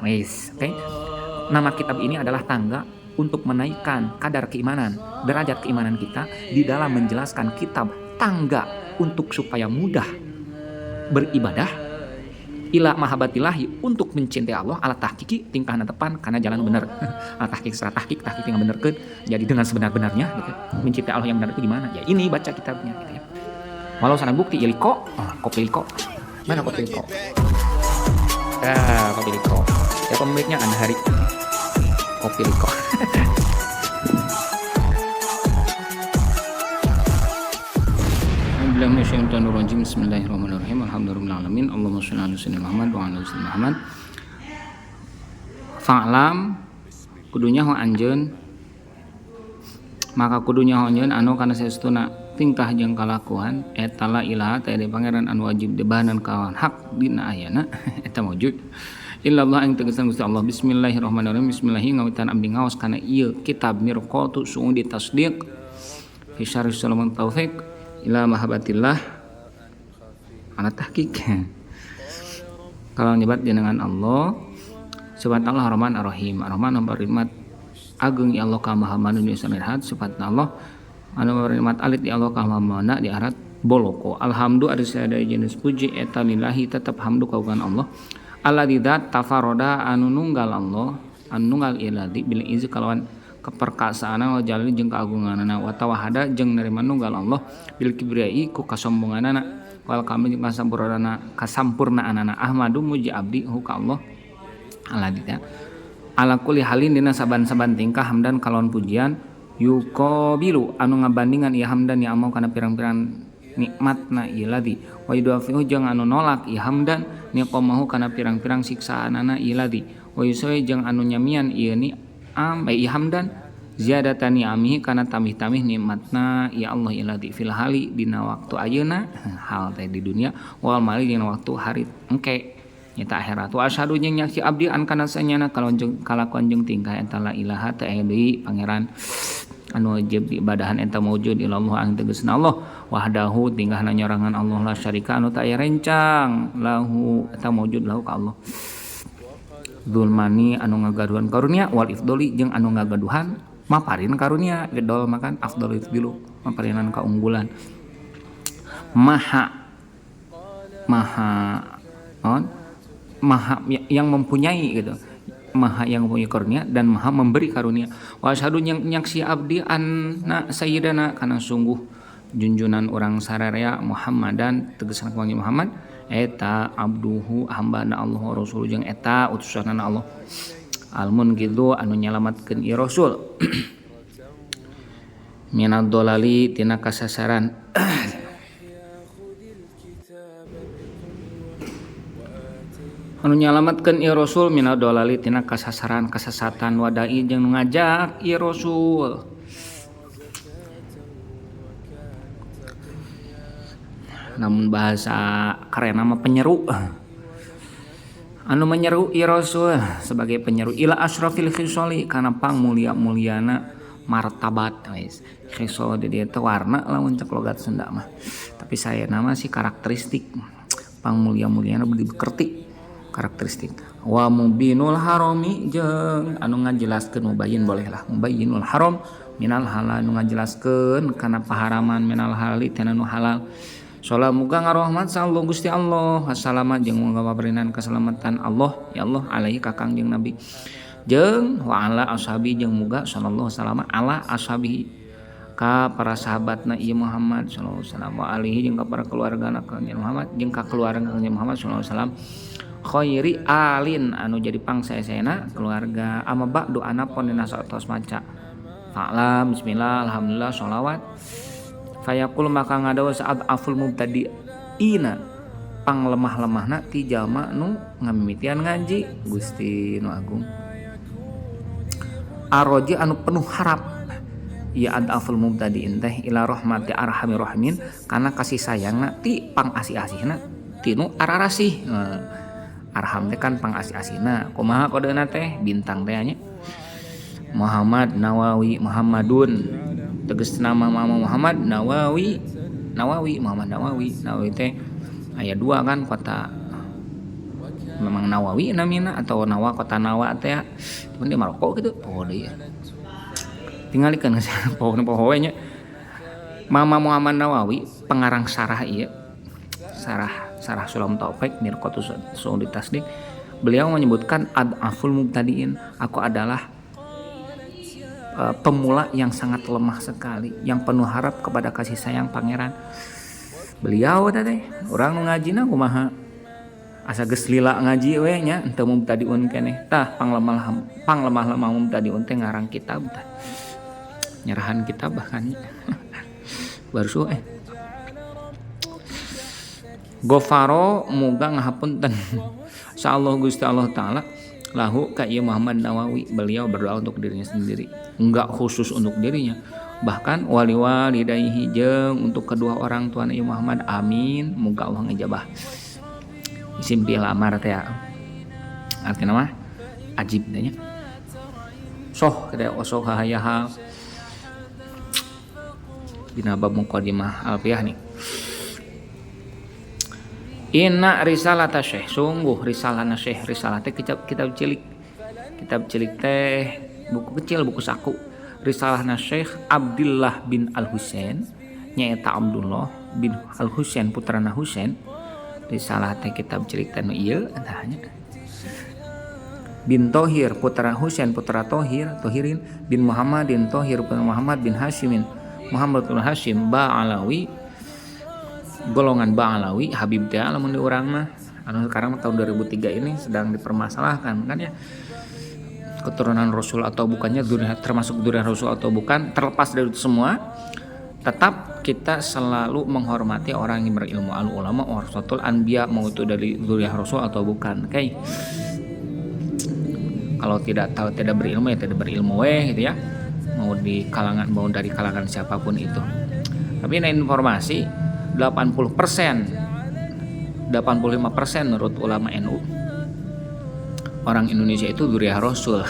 Wis, oke. Nama kitab ini adalah tangga untuk menaikkan kadar keimanan, derajat keimanan kita di dalam menjelaskan kitab tangga untuk supaya mudah beribadah ila mahabbatillahi untuk mencintai Allah ala tahqiqi tingkahna tepan karena jalan bener. Ala tahqiq secara tahqiq, tahqiq yang benerkeun jadi dengan sebenar-benarnya gitu. Mencintai Allah yang benar itu gimana? Ya ini baca kitabnya gitu ya. Walau sana bukti iliko, oh, kopi liko. Mana kopi liko? Ah, kopi liko. Ya pemiliknya Andhari. Kopi liko. Bismillahirrahmanirrahim. Bismillahirrahmanirrahim. Alhamdulillahirabbil alamin. Allahumma shalli ala sayyidina Muhammad wa ala sayyidina Muhammad. Fa'lam kudunya ho anjeun, maka kudunya ho anjeun anu kana saestuna tingkah jeung kalakuan eta la ilaha teh di pangeran anu wajib dibahanan kawan hak dina ayana eta maujud illallah ing tegesan Gusti Allah. Bismillahirrahmanirrahim. Bismillahi ngawitan abdi ngaos kana ieu kitab mirqatu suudi tasdiq fi syarh Sulaiman Taufik ila mahabbatillah ala tahqiq. Kalau nyebat jenengan Allah sifat Allah Rahman Ar-Rahim, Ar-Rahman bernikmat agung ya Allah ka maha manusia sanehat sifat Allah anu bernikmat alit ya Allah ka maha mana di akhirat boloko. Alhamdulillah ada sada jenis puji eta lillahi tetap hamdu kagungan Allah alladzi dzat tafarroda anu nunggal Allah anu nunggal iladi bil izi kalawan keperkasaanana wa jalali jeung keagunganana wa tawahada jeung narima nunggal Allah bil kibriyai ku kasombonganana wal kamil jeung kasampurnana kasampurnaanana. Ahmadu muji abdi hu ka Allah alladzi ala kulli halin dina saban-saban tingkah hamdan kalawan pujian yuqabilu anu ngabandingan ieu hamdan ya amau kana pirang-pirang nikmatna ieu ladzi wa yudafi'u jeung anu nolak ieu hamdan niqamahu kana pirang-pirang siksaanana ieu ladzi wa yusoi jeung anu nyamian ieu ni am ieu hamdan ziyadatan ni'amihi kana tamih-tamih nikmatna ya Allah ieu ladzi fil hali dina waktu ayeuna hal teh di dunia wal mali dina waktu hari engke nyata akhirat. Wa asyhadu jeung nyaksi abdi an kana sanyana kalakuan jeung tingkah eta la ilaha teu aya deui pangeran anu wajib diibadahan eta maujud ilallah ang tegasna Allah wahdahu tingkahna nyorangan Allah la syarika anu teu aya rencang lahu eta maujud lahu ka Allah dzulmani anu ngagaduhan karunia wal ifdoli jeung anu ngagaduhan maparin karunia ifdol makan afdol ifdilu maparinan kaunggulan maha maha on maha yang mempunyai gitu, maha yang mempunyai karunia dan maha memberi karunia. Wa asyhadu yang nyaksi abdi anna sayyidana kana sungguh junjunan urang sararea Muhammadan tegasna kanjeng Muhammad eta abduhu hambana Allah wa rasuluhu jeung eta utusanana Allah almun gitu anu nyalamatkeun ieu rasul minad dolali tina kasasaran. Anu nyalamatkeun ieu rasul minad dolali tina kasasaran kasesatan wadai jeung ngajak ieu rasul namun bahasa keren nama penyeru anu menyeru ieu rasul sebagai penyeru ila asyrafil khisali kana pangmulia-muliana martabat guys. Khisal di dieu teh warna lamun cek logat Sunda mah, tapi saya nama sih karakteristik pangmulia-muliana budi bekerti karakteristik wa mubinul harami jeung anu ngajelaskeun mubayyin bolehlah mubayyinul haram minal halal anu ngajelaskeun kana paharaman minal halali tina nu halal. Salam muga ngarohmat sallallahu Gusti Allah wassalamu jeung muga maparinan keselamatan Allah ya Allah alaihi ka Kangjeng Nabi jeung wa ala ashabi jeung muga sallallahu salama ala ashabi ka para sahabatna ieu Muhammad sallallahu alaihi wasallam wa alihi jeung ka para keluargana Kangjeng Muhammad jeung ka keluarga Kangjeng Muhammad sallallahu alaihi wasallam khairi alin anu jadi pangsaesena keluarga ama ba'du anapun dina satos maca fa'lam bismillah alhamdulillah sholawat fayaqul maka ngadawa saat aful mubtadiina panglemah-lemahna ti jalma nu ngamimitian ngaji Gusti nu agung aroji anu penuh harap ya adaful mubtadiin teh ila rahmati arhamir rahimin kana kasih sayangna ti pangasih-asihna tinu ararasih. Arham teh kan pangasih-asihna kumaha kodena teh bintang teh nya Muhammad Nawawi Muhammadun tegas nama mama Muhammad Nawawi Nawawi Muhammad Nawawi Nawawi teh aya dua kan kota Memang Nawawi namina atau Nawa kota Nawa teh cuman di Maroko gitu poho deui tingalikeun poho poho we nya. Mama Muhammad Nawawi pengarang sarah ieu sarah Sulam Taufik Mirqatus Suudi Tasdik, beliau menyebutkan ad'aful mubtadiin, aku adalah pemula yang sangat lemah sekali, yang penuh harap kepada kasih sayang pangeran. Beliau teh urang nu ngajina kumaha asa geus lila ngaji we nya henteu mubtadiun keneh. Tah panglemah-lemah mubtadiun teh ngarang kitab tah. Nyerahan kitab bahkan baru Gofaro muga ngahapunten insyaallah Gusti Allah Ta'ala lahu ka ieu Muhammad Nawawi. Beliau berdoa untuk dirinya sendiri, enggak khusus untuk dirinya, bahkan wali walidayhi jeung untuk kedua orang tua ieu Muhammad. Amin, muga Allah ngijabah. Isim fi'il amar teh artina mah ajib teh nya. Soh kada osoh hayaha dina bab muqaddimah alfiyah nih. Inna risalata syekh, sungguh risalahna syekh, risalah teh kitab cilik. Kitab cilik teh buku kecil, buku saku. Risalahna Syekh Abdullah bin Al-Husain, nyaeta Abdullah bin Al-Husain putrana Husain. Risalah teh kitab cilik teh nu ieu tah nya. Bin Tohir putra Husain putra Tohir, Tohirin bin Muhammadin Tohir bin Muhammad bin Hasyimin Muhammad bin Hasyim Ba'alawi, golongan Ba'alawi Habib teh lamun di urang mah anu sekarang tahun 2003 ini sedang dipermasalahkan kan ya, keturunan Rasul atau bukannya, termasuk dzurriyyah Rasul atau bukan. Terlepas dari itu semua, tetap kita selalu menghormati orang yang berilmu, al ulama warasatul anbiya, mau itu dari dzurriyyah Rasul atau bukan. Oke. Kalau tidak tahu, tidak berilmu ya tidak berilmu weh gitu ya, mau di kalangan, mau dari kalangan siapapun itu. Tapi ini informasi 80%, 85% menurut ulama NU orang Indonesia itu dzurriyyah Rasul.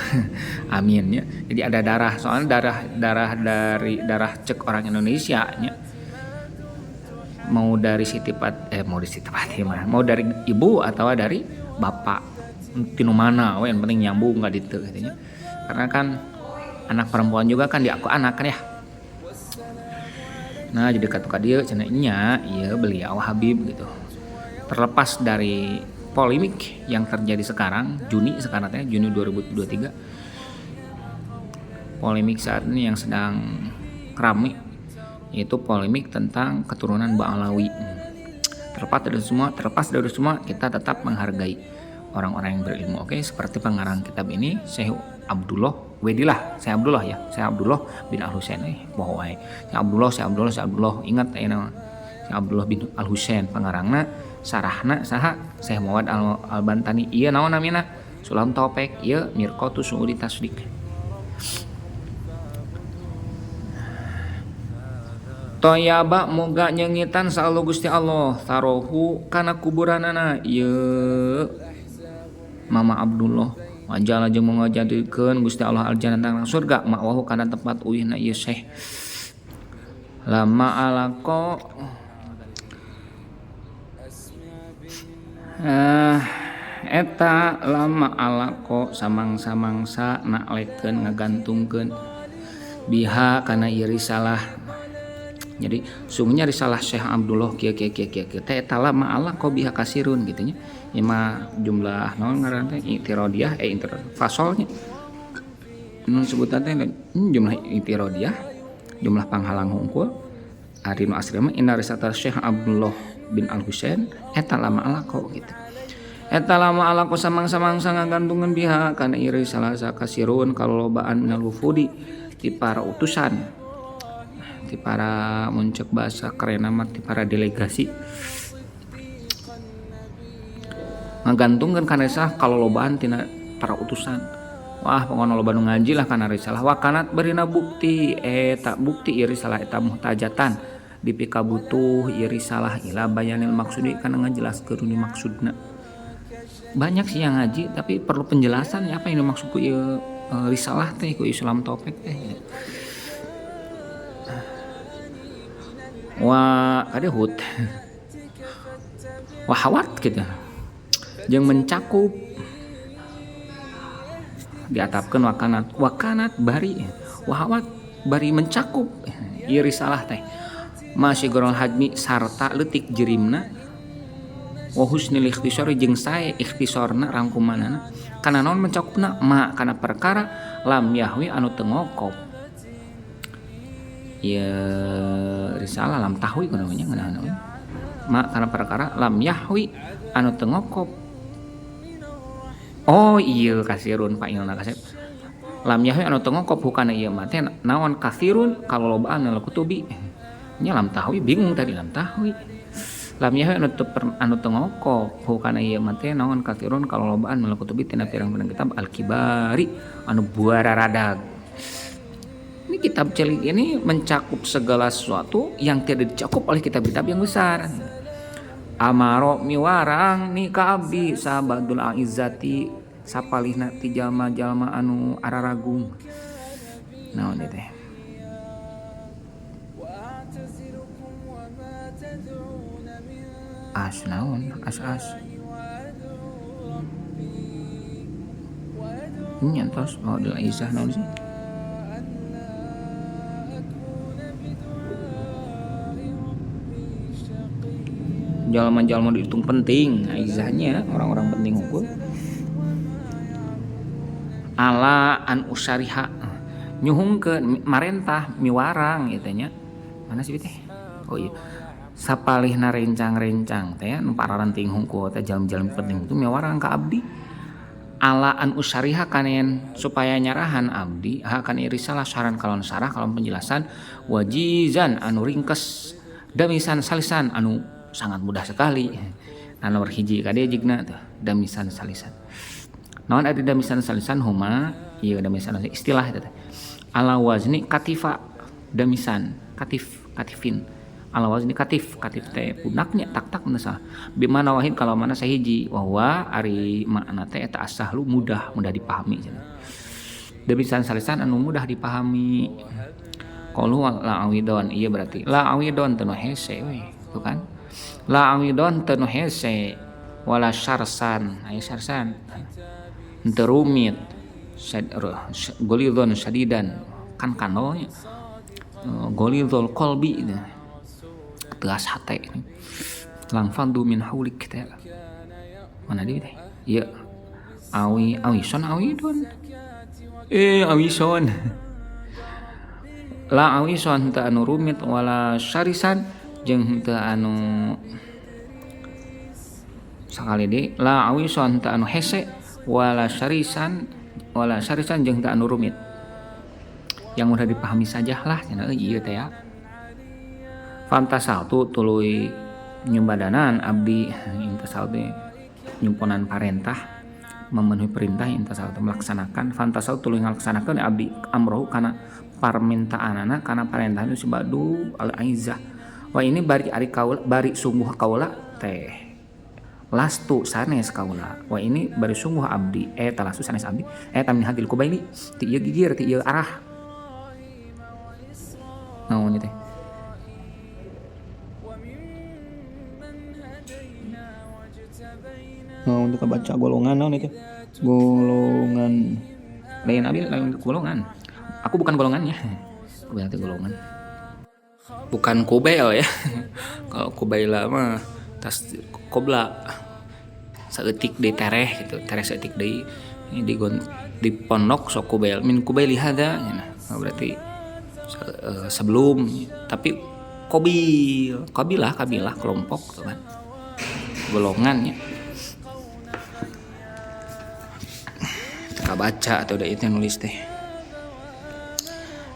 Amin ya. Jadi ada darah, soalnya darah dari darah cek orang Indonesia nya. Mau dari Siti Pat, mau dari Siti Fatimah, mau dari ibu atau dari bapak, tinu mana we yang penting nyambung nggak ditu katanya. Karena kan anak perempuan juga kan diaku anak kan ya. Nah jadi kata dia cenah nya iya beliau Habib gitu. Terlepas dari polemik yang terjadi sekarang Juni sekarang teh Juni 2023, polemik saat ini yang sedang rame yaitu polemik tentang keturunan Ba'alawi. Terlepas dari semua kita tetap menghargai orang-orang yang berilmu. Oke, seperti pengarang kitab ini Syekh Abdullah Wedilah, Syekh Abdullah ya, Syekh Abdullah bin Al-Husain. Poho wae. Syekh Abdullah, Syekh Abdullah, Syekh Abdullah, ingat ya nama Syekh Abdullah bin Al-Husain pengarangna, sarahna saha Syekh Muhammad Al-Bantani. Ieu naon namina? Sulam Taufik, ieu Mirqatus Suudi Tasdik. Toyaba moga nyengitan sa Allah Gusti Allah tarohu kana kuburanana ieu Mama Abdullah wajala jeung ngajadikeun Gusti Allah aljannah tang surga ma'wahu kana tempat uyuhna ieu Syekh. Lama alaqo eta lama alaqo samangsa-mangsa naklekeun ngagantungkeun biha kana ieu risalah. Jadi sungguhnya risalah Syekh Abdullah kieu kieu kieu kieu teh eta lama alaqo biha kasirun gitu nya. Ieu mah jumlah naon ngaran teh i'tiradiyah fasolnya. Nu sebutan teh jumlah i'tiradiyah, jumlah panghalang hungkul. Ari nu asli mah inna risalah Syekh Abdullah bin Al Husain eta lama alaqo gitu. Eta lama alaqo samang-samangsa ngagantungan biha kana ieu risalah kasirun kalolobaan minal wufudi ti para utusan, ti para muncak bahasa keren mah ti para delegasi ngagantungkeun kana risalah kalolobaan tina para utusan. Wah pokona loba nu ngaji lah kana risalah. Wa kanat berina bukti eta bukti ieu risalah eta muhtajatan dipikabutuh ieu risalah ila bayanil maksudi kana ngajelaskeun nu maksudna. Banyak sih yang ngaji tapi perlu penjelasan ya apa yang dimaksud ku ieu risalah teh ku Islam Taufik teh. Wah ada hut wahawat gitu. Jeung mencakup diatapkeun wakanat wakanat bari wahawat bari mencakup ieu risalah teh masih gorol hajmi sarta leutik jirimna wa husnil ikhtisari jeung sae ikhtisarna rangkumanana kana naon mencakupna ma kana perkara lam yahwi anu teu ngokop ieu risalah lam tahwi kunaon nya ngeunah ma kana perkara lam yahwi anu teu ngokop. Oh iya kasirun fa'ilna kasep lam yahwi anu teu ngokop hukana ieu mah teh naon kasirun kalolobaan al kutubi nya lam tahwi bingung tadi lam tahwi lam yahwi anu teu ngokop hukana ieu mah teh naon kasirun kalolobaan al kutubi tina pirang-pirang kitab al kibari anu buararadag. Ini kitab celik ini mencakup segala sesuatu yang tidak dicakup oleh kitab-kitab yang besar. Amaro miwarang ni ka abdi sahabadul aizzati sapalihna ti jalma-jalma anu araragung. Naon ieu teh? As naon? As as. Ini entos badul aizzah naon sih? Jalma-jalma dihitung penting, aizahnya orang-orang penting hukum. Ala an usariha nyuhungkeun marentah miwarang ieu nya. Mana sih teh? Oh iya. Sapalihna rencang-rencang teh nu pararanting hungkul teh jalmi-jalmi penting itu miwarang ka abdi. Ala an usariha kanen supaya nyarahan abdi ha kan risalah saran kalon sarah kalon penjelasan wajizan anu ringkes damisan salisan anu sangat mudah sekali. Nah, nomor hiji kade jigna tuh damisan salisan. Naon ari damisan salisan huma ieu damisan istilah eta teh. Ala wazni katifa damisan katif katifin. Ala wazni katif katif teh pundaknya tak tak mun salah. Bimana wahid kalau mana sahiji wa huwa ari makna teh eta asahlu mudah mudah dipahami cenah. Damisan salisan anu mudah dipahami. Qalu la awidon ieu berarti la awidon teu nu hese we tuh kan. La awidon teu nu hese wala syarsan aya syarsan henteu rumit golidon sadidan kan kanolnya golidol qalbi teas hate lang fandu min haulik teh mana deui teh ieu awi awison awidon awison la awison teu anu rumit wala syarisan jeung henteu anu sakali deui la awison henteu anu hese wala syarisan jeung henteu anu rumit yang mudah dipahami sajalah cenah ieu teh ya. Fantasal tu tuluy nyumbadanan abdi intasal teh nyumponan parentah memenuhi perintah intasal tu melaksanakan fantasal tuluy ngalaksanakeun abdi amrohu kana parmintaanana kana parentah nu si badu al aizah. Wah ini bari ari kaula bari sungguh kaula teh lastu sanes kaula. Wah ini bari sungguh abdi eta lastu sanes abdi eta min hadil kubaili ti ieu gigir ti ieu arah. Naon ieu teh? Nah, untuk baca golongan naon ieu teh? Golongan lain abdi lain golongan. Aku bukan golongannya. Aku berarti golongan. Bukan kubel ya. Kalau kubaila mah tas kobla saeutik deui tereh gitu, tereh saeutik deui ini di pondok sok kubel min kubaili hada nah, berarti sebelum tapi kobil kabilah kabilah kelompok tuh kan golongannya. Teka baca atau udah itu nulis teh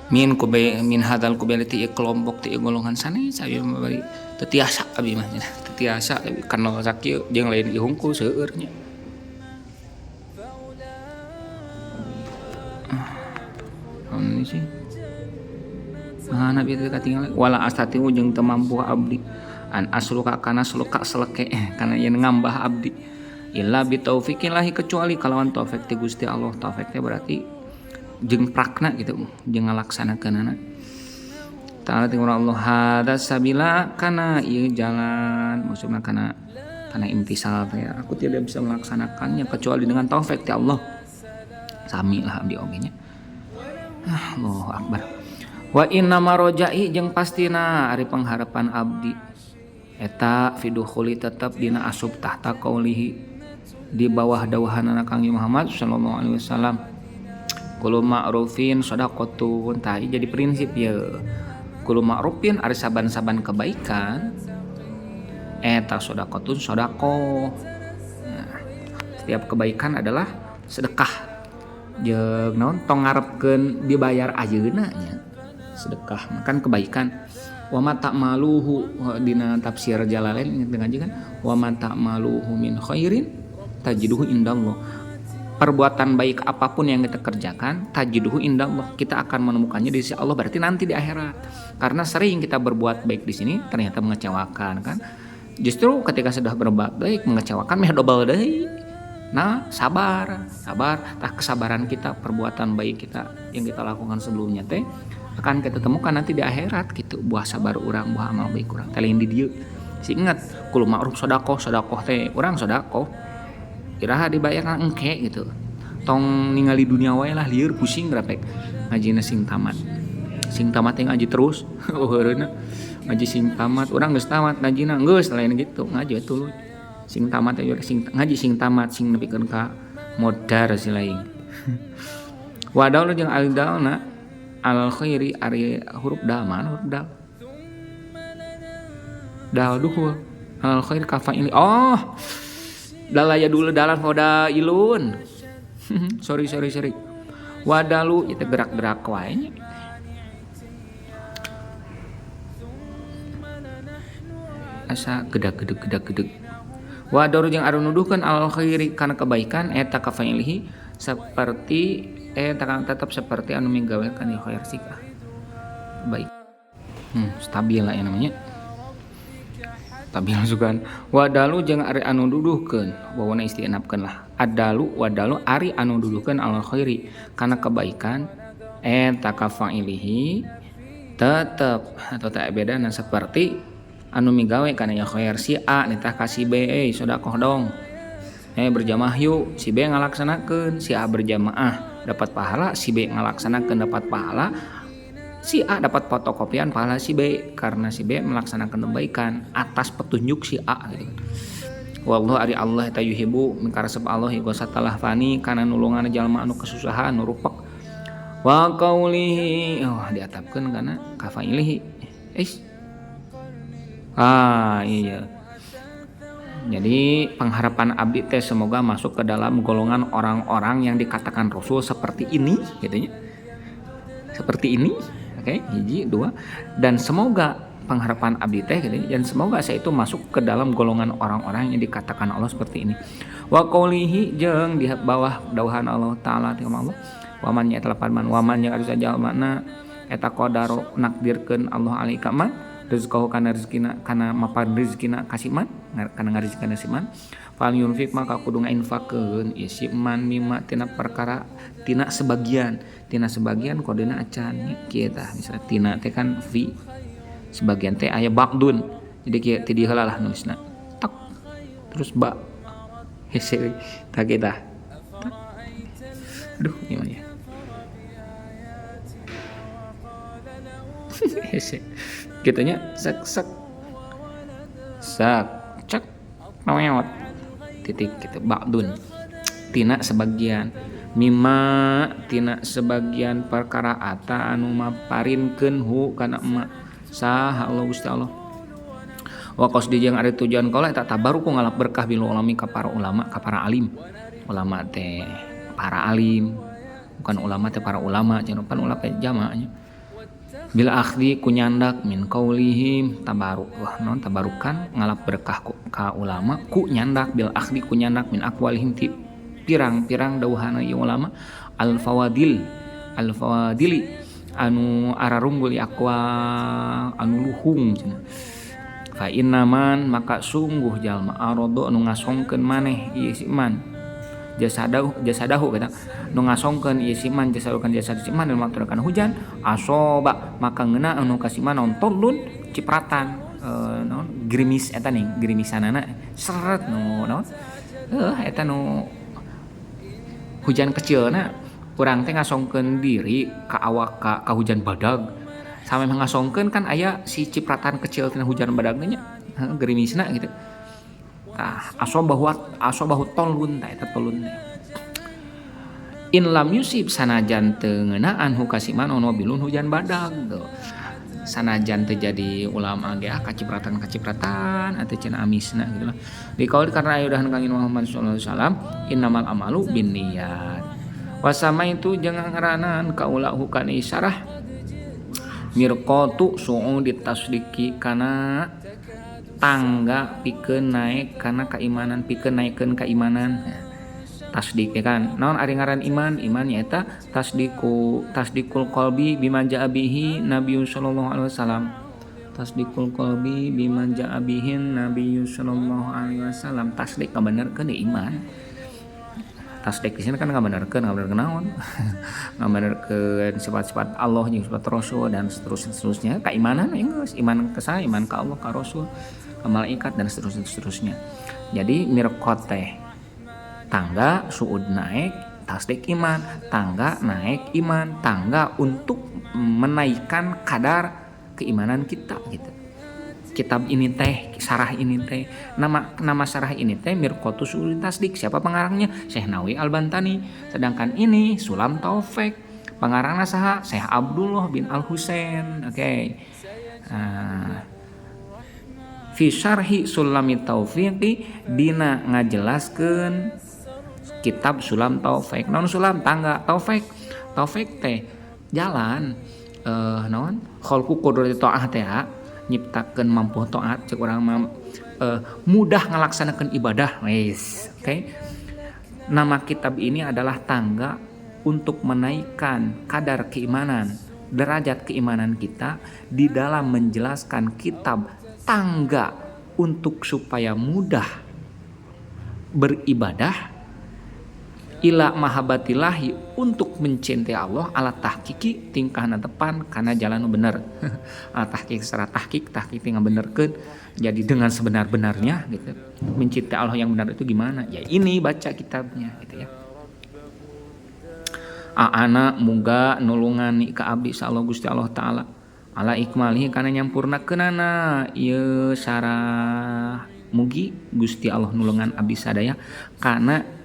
min kube min hadal kubeliti kelompok ti golongan sanes abi mah bari teu tiasa abi mah teu tiasa kana sakieu jeung lain ieu hungkul seueur nya. Naon sih nah nabi teh katingal wala astatiu jeung teu mampu abdi an asluka kana sluka seleke kana yen ngambah abdi illa bi taufiqillahi kecuali kalawan taufik ti Gusti Allah. Taufik teh berarti jeung prakna gitu jeung ngalaksanakeunana ta'ala ti Allah hada sabila kana ieu jalan maksudna kana Karena imtisal teh aku tidak bisa melaksanakannya kecuali dengan taufik ti Allah. Sami lah abdi oge nya. Allahu akbar. Wa inna marojai jeung pastina ari pengharapan abdi eta fidukhuli tetep dina asup tahta qaulihi di bawah dawuhanana Kang Muhammad sallallahu alaihi wasallam. Kullu ma'rufin shadaqatun. Tah jadi prinsip ye. Kullu ma'rufin ari saban-saban kebaikan eta shadaqatun shadaqah. Nah, setiap kebaikan adalah sedekah. Jeung naon tong ngarepkeun dibayar ayeuna nya. Sedekah makan kebaikan. Wa ma ta'maluhu dina tafsir Jalalain ingat ngaji kan, wa ma ta'maluhu min khairin tajiduhu indallah. Perbuatan baik apapun yang kita kerjakan tajiduhu indallah, kita akan menemukannya di sisi Allah, berarti nanti di akhirat. Karena sering kita berbuat baik di sini ternyata mengecewakan kan. Justru ketika sudah berbuat baik mengecewakan meh dobel deui. Nah, sabar, sabar. Tah kesabaran kita, perbuatan baik kita yang kita lakukan sebelumnya teh akan kita temukan nanti di akhirat gitu. Buah sabar urang, buah amal baik urang. Teh lain di dieu. Si ingat, kullu ma'ruf sedekah, sedekah teh urang sedekah. Iraha dibayar engke gitu. Tong ningali dunia wae lah lieur pusing grapek. Ngajina sing tamat. Sing tamat teh ngaji terus. Eueureuna ngaji sing tamat, urang geus tamat ngajina geus lain gitu. Ngaji tuluy. Sing tamat teh sing ngaji sing tamat sing nepikeun ka modar si lain. Wadaul jeung alidalna al khairi ari huruf dal mana huruf dal? Dal duhul al khair kafaili. Oh. Dalaya dulu dalan fadailun. Sorry. Wadalu itu gerak-gerak wae nya. Asa gedag-gedeg. Wadaru jeung anu nuduhkeun al khairi kana kebaikan eta kafailihi seperti tetap seperti anu migawe kana khair sikah. Baik. Stabil lah ya namanya. Stabil sugan. Wadalu jeung ari anu duduhkeun, wawana istinafkeun lah. Adalu wadalu ari anu duduhkeun al khairi kana kebaikan eta kafailihi tetep atau tak bedana seperti anu migawe kana ya khair si A nitah ka si B, sedekah dong. Berjamaah yuk, si B ngalaksanakeun, si A berjamaah dapat pahala, si B ngalaksanakeun dapat pahala, si A dapat fotokopian pahala si B karena si B melaksanakan kebaikan atas petunjuk si A gitu kan. Wallahu ari Allah ta yuhibu mingkaresep Allah ighosatalah fani kana nulungan jalma anu kesusahan nu rupek. Wa qaulihi oh diatapkeun kana kafailihi. Ah iya. Jadi pengharapan abdi teh semoga masuk ke dalam golongan orang-orang yang dikatakan Rasul seperti ini gitu ya. Seperti ini, oke, hiji, dua. Dan semoga pengharapan abdi teh gitu, dan semoga saya itu masuk ke dalam golongan orang-orang yang dikatakan Allah seperti ini. Wa qaulihi jeung di bawah dawuhan Allah taala ti Allah, wa man ya talapan man wa man yang ari jalmana eta qadaro nakdirkeun Allah alaika man rizqahu kana rezekina kana mapan rezekina kasih man kana ngarizkina si man fal yunfik maka kudu ngainfakeun ieu si man mimma tina perkara tina sebagian kodena acan nya kieu tah misalnya tina teh kan fi sebagian teh aya ba'dun jadi kieu ti dieu heula lah nulisna tok terus ba hese tah kieu tah. Aduh gimana ya hese gitunya sak sak sak cek mewot titik gitu ba'dun tina sebagian mimma tina sebagian perkara ata anu maparinkeun hu kana emak saha Allah Gusti Allah wa qasdi jeung ari tujuan kaula eta tabaruku ngalap berkah bil ulami ka para ulama ka para alim ulama teh para alim bukan ulama teh para ulama jangan pan ulama jamaahnya bila akhdi ku nyandak min qaulihim tabaruk wah non tabarukan ngalap berkah ku ka ulama ku nyandak bil akhdi ku nyandak min aqwalihim ti pirang-pirang dawuhana ieu ulama al fawadil al fawadili anu ararunggul aqwa anu luhung cenah fa innaman maka sungguh jalma arado anu ngasongkeun maneh ieu si man jasadahu jasadahu kata nu ngasongkeun ieu si man jasadukan jasad si man nu maturakan hujan asoba maka ngeuna anu ka si man naon tolun cipratan Naon gerimis eta nih, gerimisanana seret nu naon eta nu hujan kecilna urang teh ngasongkeun diri ka awak ka hujan badag. Sampe ngasongkeun kan aya si cipratan kecil tina hujan badag nya, gerimisna gitu. Tah asobahu tolun tah eta tolun teh. In lam yusib sanajan teu ngeunaan hukasiman ono bilun hujan badag tuh. Sanajan teu jadi ulama ge kacipratan-kacipratan atau cenah amisna gitu lah. Dikaul karena aya udahan Kangjeng Muhammad sallallahu alaihi wasallam innamal amalu binniyat. Wasama itu jangan ngaranan kaula hukana isyarah mirqatu su'udi tasdiki kana tangga pikeun naek kana keimanan, pikeun naikeun keimanan. Tasdik ya kan. Naon ari ngaran iman? Iman nyaeta tasdikul qalbi bima ja'a bihi Nabi sallallahu alaihi wasallam. Tasdikul qalbi bima ja'a bihi Nabi sallallahu alaihi wasallam. Tasdik ngabenerkeun iman. Tasdik di sini kan ngabenerkeun naon? Ngabenerkeun sifat-sifat Allah jeung sifat Rasul dan seterusnya. Keimanan geus, iman ke saha? Iman ka Allah, ka Rasul, ka malaikat dan seterusnya. Jadi mirqat teh tangga suud naik, tasdik iman, tangga naik iman, tangga untuk menaikkan kadar keimanan kita gitu. Kitab ini teh, sarah ini teh, nama sarah ini teh Mirqatu Suud Tasdik. Siapa pengarangnya? Syekh Nawawi Al-Bantani. Sedangkan ini Sulam Taufik. Pengarangna saha? Syekh Abdullah bin Al Husain. Oke. Fi syarhi Sulami Taufiqi dina ngajelaskeun kitab Sulam Taufik. Naon sulam? Tangga. Taufik. Taufik teh jalan naon? Khalqu qudrati ta'ah teh nyiptakeun mampu taat cek urang mah mudah ngalaksanakeun ibadah. Wis, oke. Okay? Nama kitab ini adalah tangga untuk menaikkan kadar keimanan, derajat keimanan kita di dalam menjelaskan kitab tangga untuk supaya mudah beribadah ila mahabbatillahi untuk mencintai Allah ala tahqiqi tingkahna tepan karena jalan nu bener. Ala tahqiq secara tahqiq, tahqiq teh ngabenerkeun jadi dengan sebenar-benarnya gitu. Mencintai Allah yang benar itu gimana? Ya ini baca kitabnya gitu ya. Aana muga nulungan ka abdi sa Allah Gusti Allah taala ala ikmalihi kana nyampurnakeunana ieu sarah mugi Gusti Allah nulungan abdi sadaya kana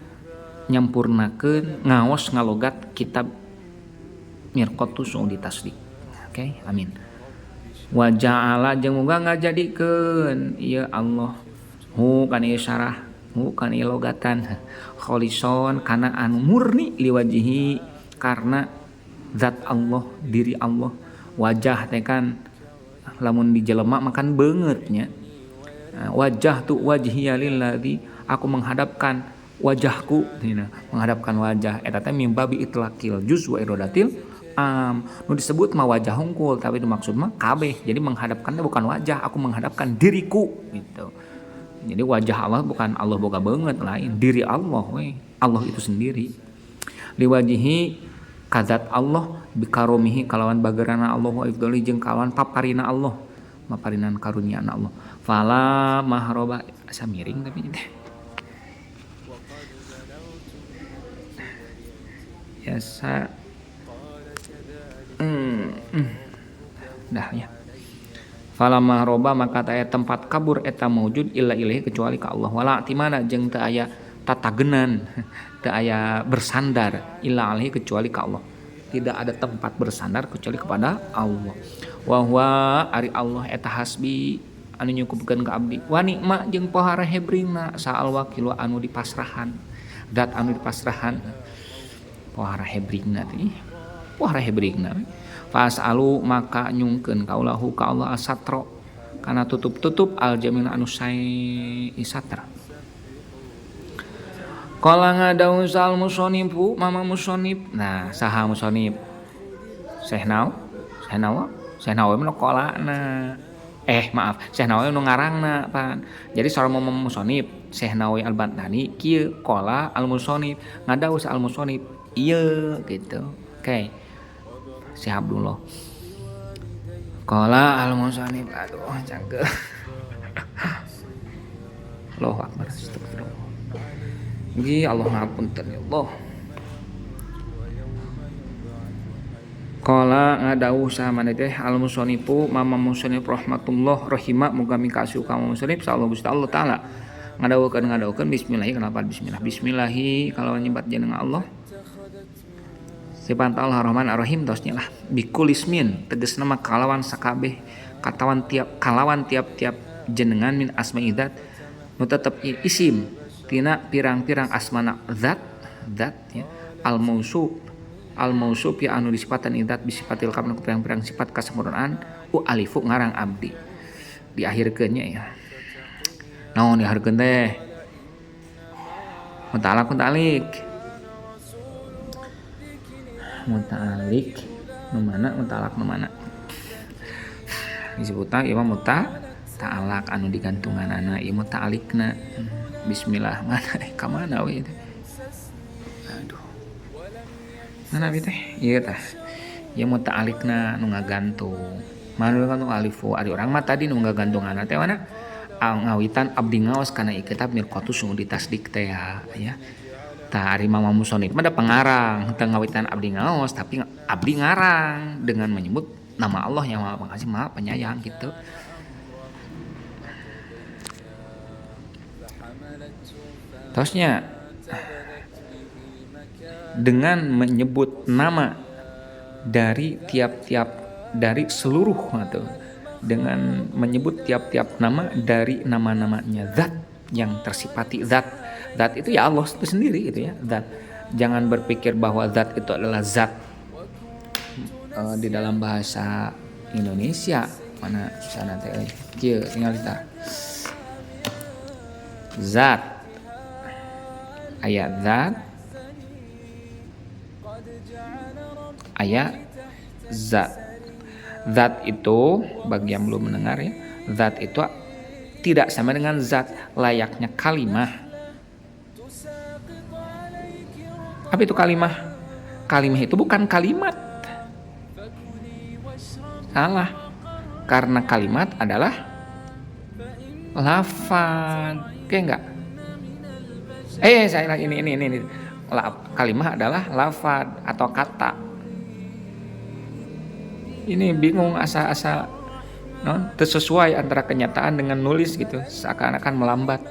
nyampurnakeun ngaos ngalogat kitab Mirqatu Suudi Tasdik. Oke, amin. Wa ja'ala jeung muga ngajadikeun ieu Allah hu kana ieu syarah hu kana ieu logatan kholison kana anu murni liwajihi karena zat Allah, diri Allah. Wajah teh kan lamun dijelema makan beungeut nya. Wajah tu wajhiya lilladzi, aku menghadapkan wajahku, menghadapkan wajah eta teh mim babi itlaqil juz wa iradatil am. Nu disebut mah wajah hungkul tapi dimaksud mah kabeh. Jadi menghadapkannya bukan wajah, aku menghadapkan diriku gitu. Jadi wajah Allah bukan Allah boga banget lain, diri Allah we, Allah itu sendiri. Liwajihi kadzat Allah bikaromihi kalawan bagerana Allah wa ifdoli jeung kalawan paparina Allah, maparinan karunia Allah. Fala mahroba asa miring tapi teh. Biasa. Dah ya. Fala mahroba maka taya tempat kabur eta maujud illa ilaihi kecuali ka Allah. Wala timana jeung teu aya tatagenan, teu aya bersandar illa alaihi kecuali ka Allah. Tidak ada tempat bersandar kecuali kepada Allah. Wa huwa ari Allah eta hasbi anu nyukupkeun ka abdi. Wa nikma jeung pohara hebringna saal wakil anu dipasrahan. Dat anu dipasrahan. Pohara hebringna teh. Pohara hebringna. Fasalu maka nyungkeun kaulahu ka Allah asatro kana tutup-tutup aljamil anu sae satra. Qala ngadaun sal musonifu mama musonif. Nah, saha musonif? Syekh Naw? Syekh Naw? Syekh Nawawi nu qalana. Maaf, Syekh Nawawi nu ngarangna pan. Jadi saur mama musonif Syekh Nawawi Al-Bantani kieu qala al musonif ngadaus al musonif ieu gitu. Oke. Syekh Abdullah. Qala al-musannif, aduh cangkeul. Allahu akbar, astagfirullah. Mugi Allah ngapunten ya Allah. Qala ngadawuh saha maneh teh al-musannifu mama musannif rahmatullah rahima muga mikasih ka musannif sallallahu Gusti Allah taala. Ngadawuhkeun bismillah kenapa bismillah bismillahi kalau nyebat jeneng Allah. Sifat Allah Rahman Ar-Rahim tosnya lah bikulismin tegasna mah kalawan sakabeh katawan tiap kalawan tiap-tiap jenengan min asma'i dzat nu tetep isim tina pirang-pirang asmana zat zat ya al mausuf ya anu disifatan idzat bisifatil kamal pirang-pirang sifat kasempurnaan u alifu ngarang abdi diakhirkeun nya ya naon diakhirkeun teh muta'alaq muta'alik muta'alik nu mana muta'alaq nu mana disebutna ieu mah muta'alaq anu digantunganana ieu muta'alikna bismillah mana ka mana we teh aduh mana bi teh ieu tah ieu muta'alikna nu ngagantung mana nu alifu ari urang mah tadi nu ngagantunganna teh mana ngawitan abdi ngaos kana ieu kitab Mirqatus nu ditasdik teh ya. Tah ari Mama Musonif mah da pengarang teu ngawitan abdi ngaos tapi abdi ngarang dengan menyebut nama Allah yang Maha Pengasih Maha Penyayang gitu. Terusnya dengan menyebut nama dari tiap-tiap dari seluruh atau dengan menyebut tiap-tiap nama dari nama-namanya zat yang tersifati zat. Zat itu ya Allah itu sendiri gitu ya, zat. Jangan berpikir bahwa zat itu adalah zat di dalam bahasa Indonesia mana sana teh kieu tinggal kita. Zat aya zat aya zat. Zat itu bagi yang belum mendengar ya, zat itu tidak sama dengan zat layaknya kalimah. Apa itu kalimah? Kalimah itu bukan kalimat. Salah. Karena kalimat adalah lafaz. Oke enggak? Saya ini. Kalimah adalah lafaz atau kata. Ini bingung asa-asa non tersesuai antara kenyataan dengan nulis gitu, seakan-akan melambat.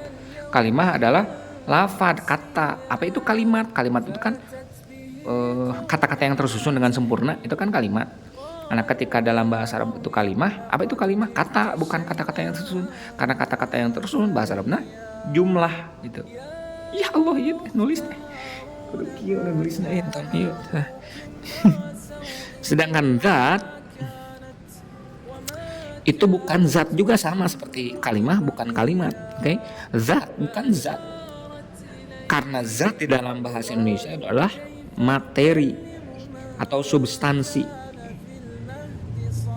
Kalimah adalah lafaz kata. Apa itu kalimat? Kalimat itu kan kata-kata yang tersusun dengan sempurna, itu kan kalimat. Karena ketika dalam bahasa Arab itu kalimah, apa itu kalimah? Kata, bukan kata-kata yang tersusun. Karena kata-kata yang tersusun bahasa Arabnya jumlah gitu. Ya Allah, ieu nulis teh. Kudu kieu nulisna ieu tong ieu. Sedangkan zat itu bukan zat juga, sama seperti kalimah bukan kalimat, oke? Okay? Zat bukan zat. Karena zat di dalam bahasa Indonesia adalah materi atau substansi.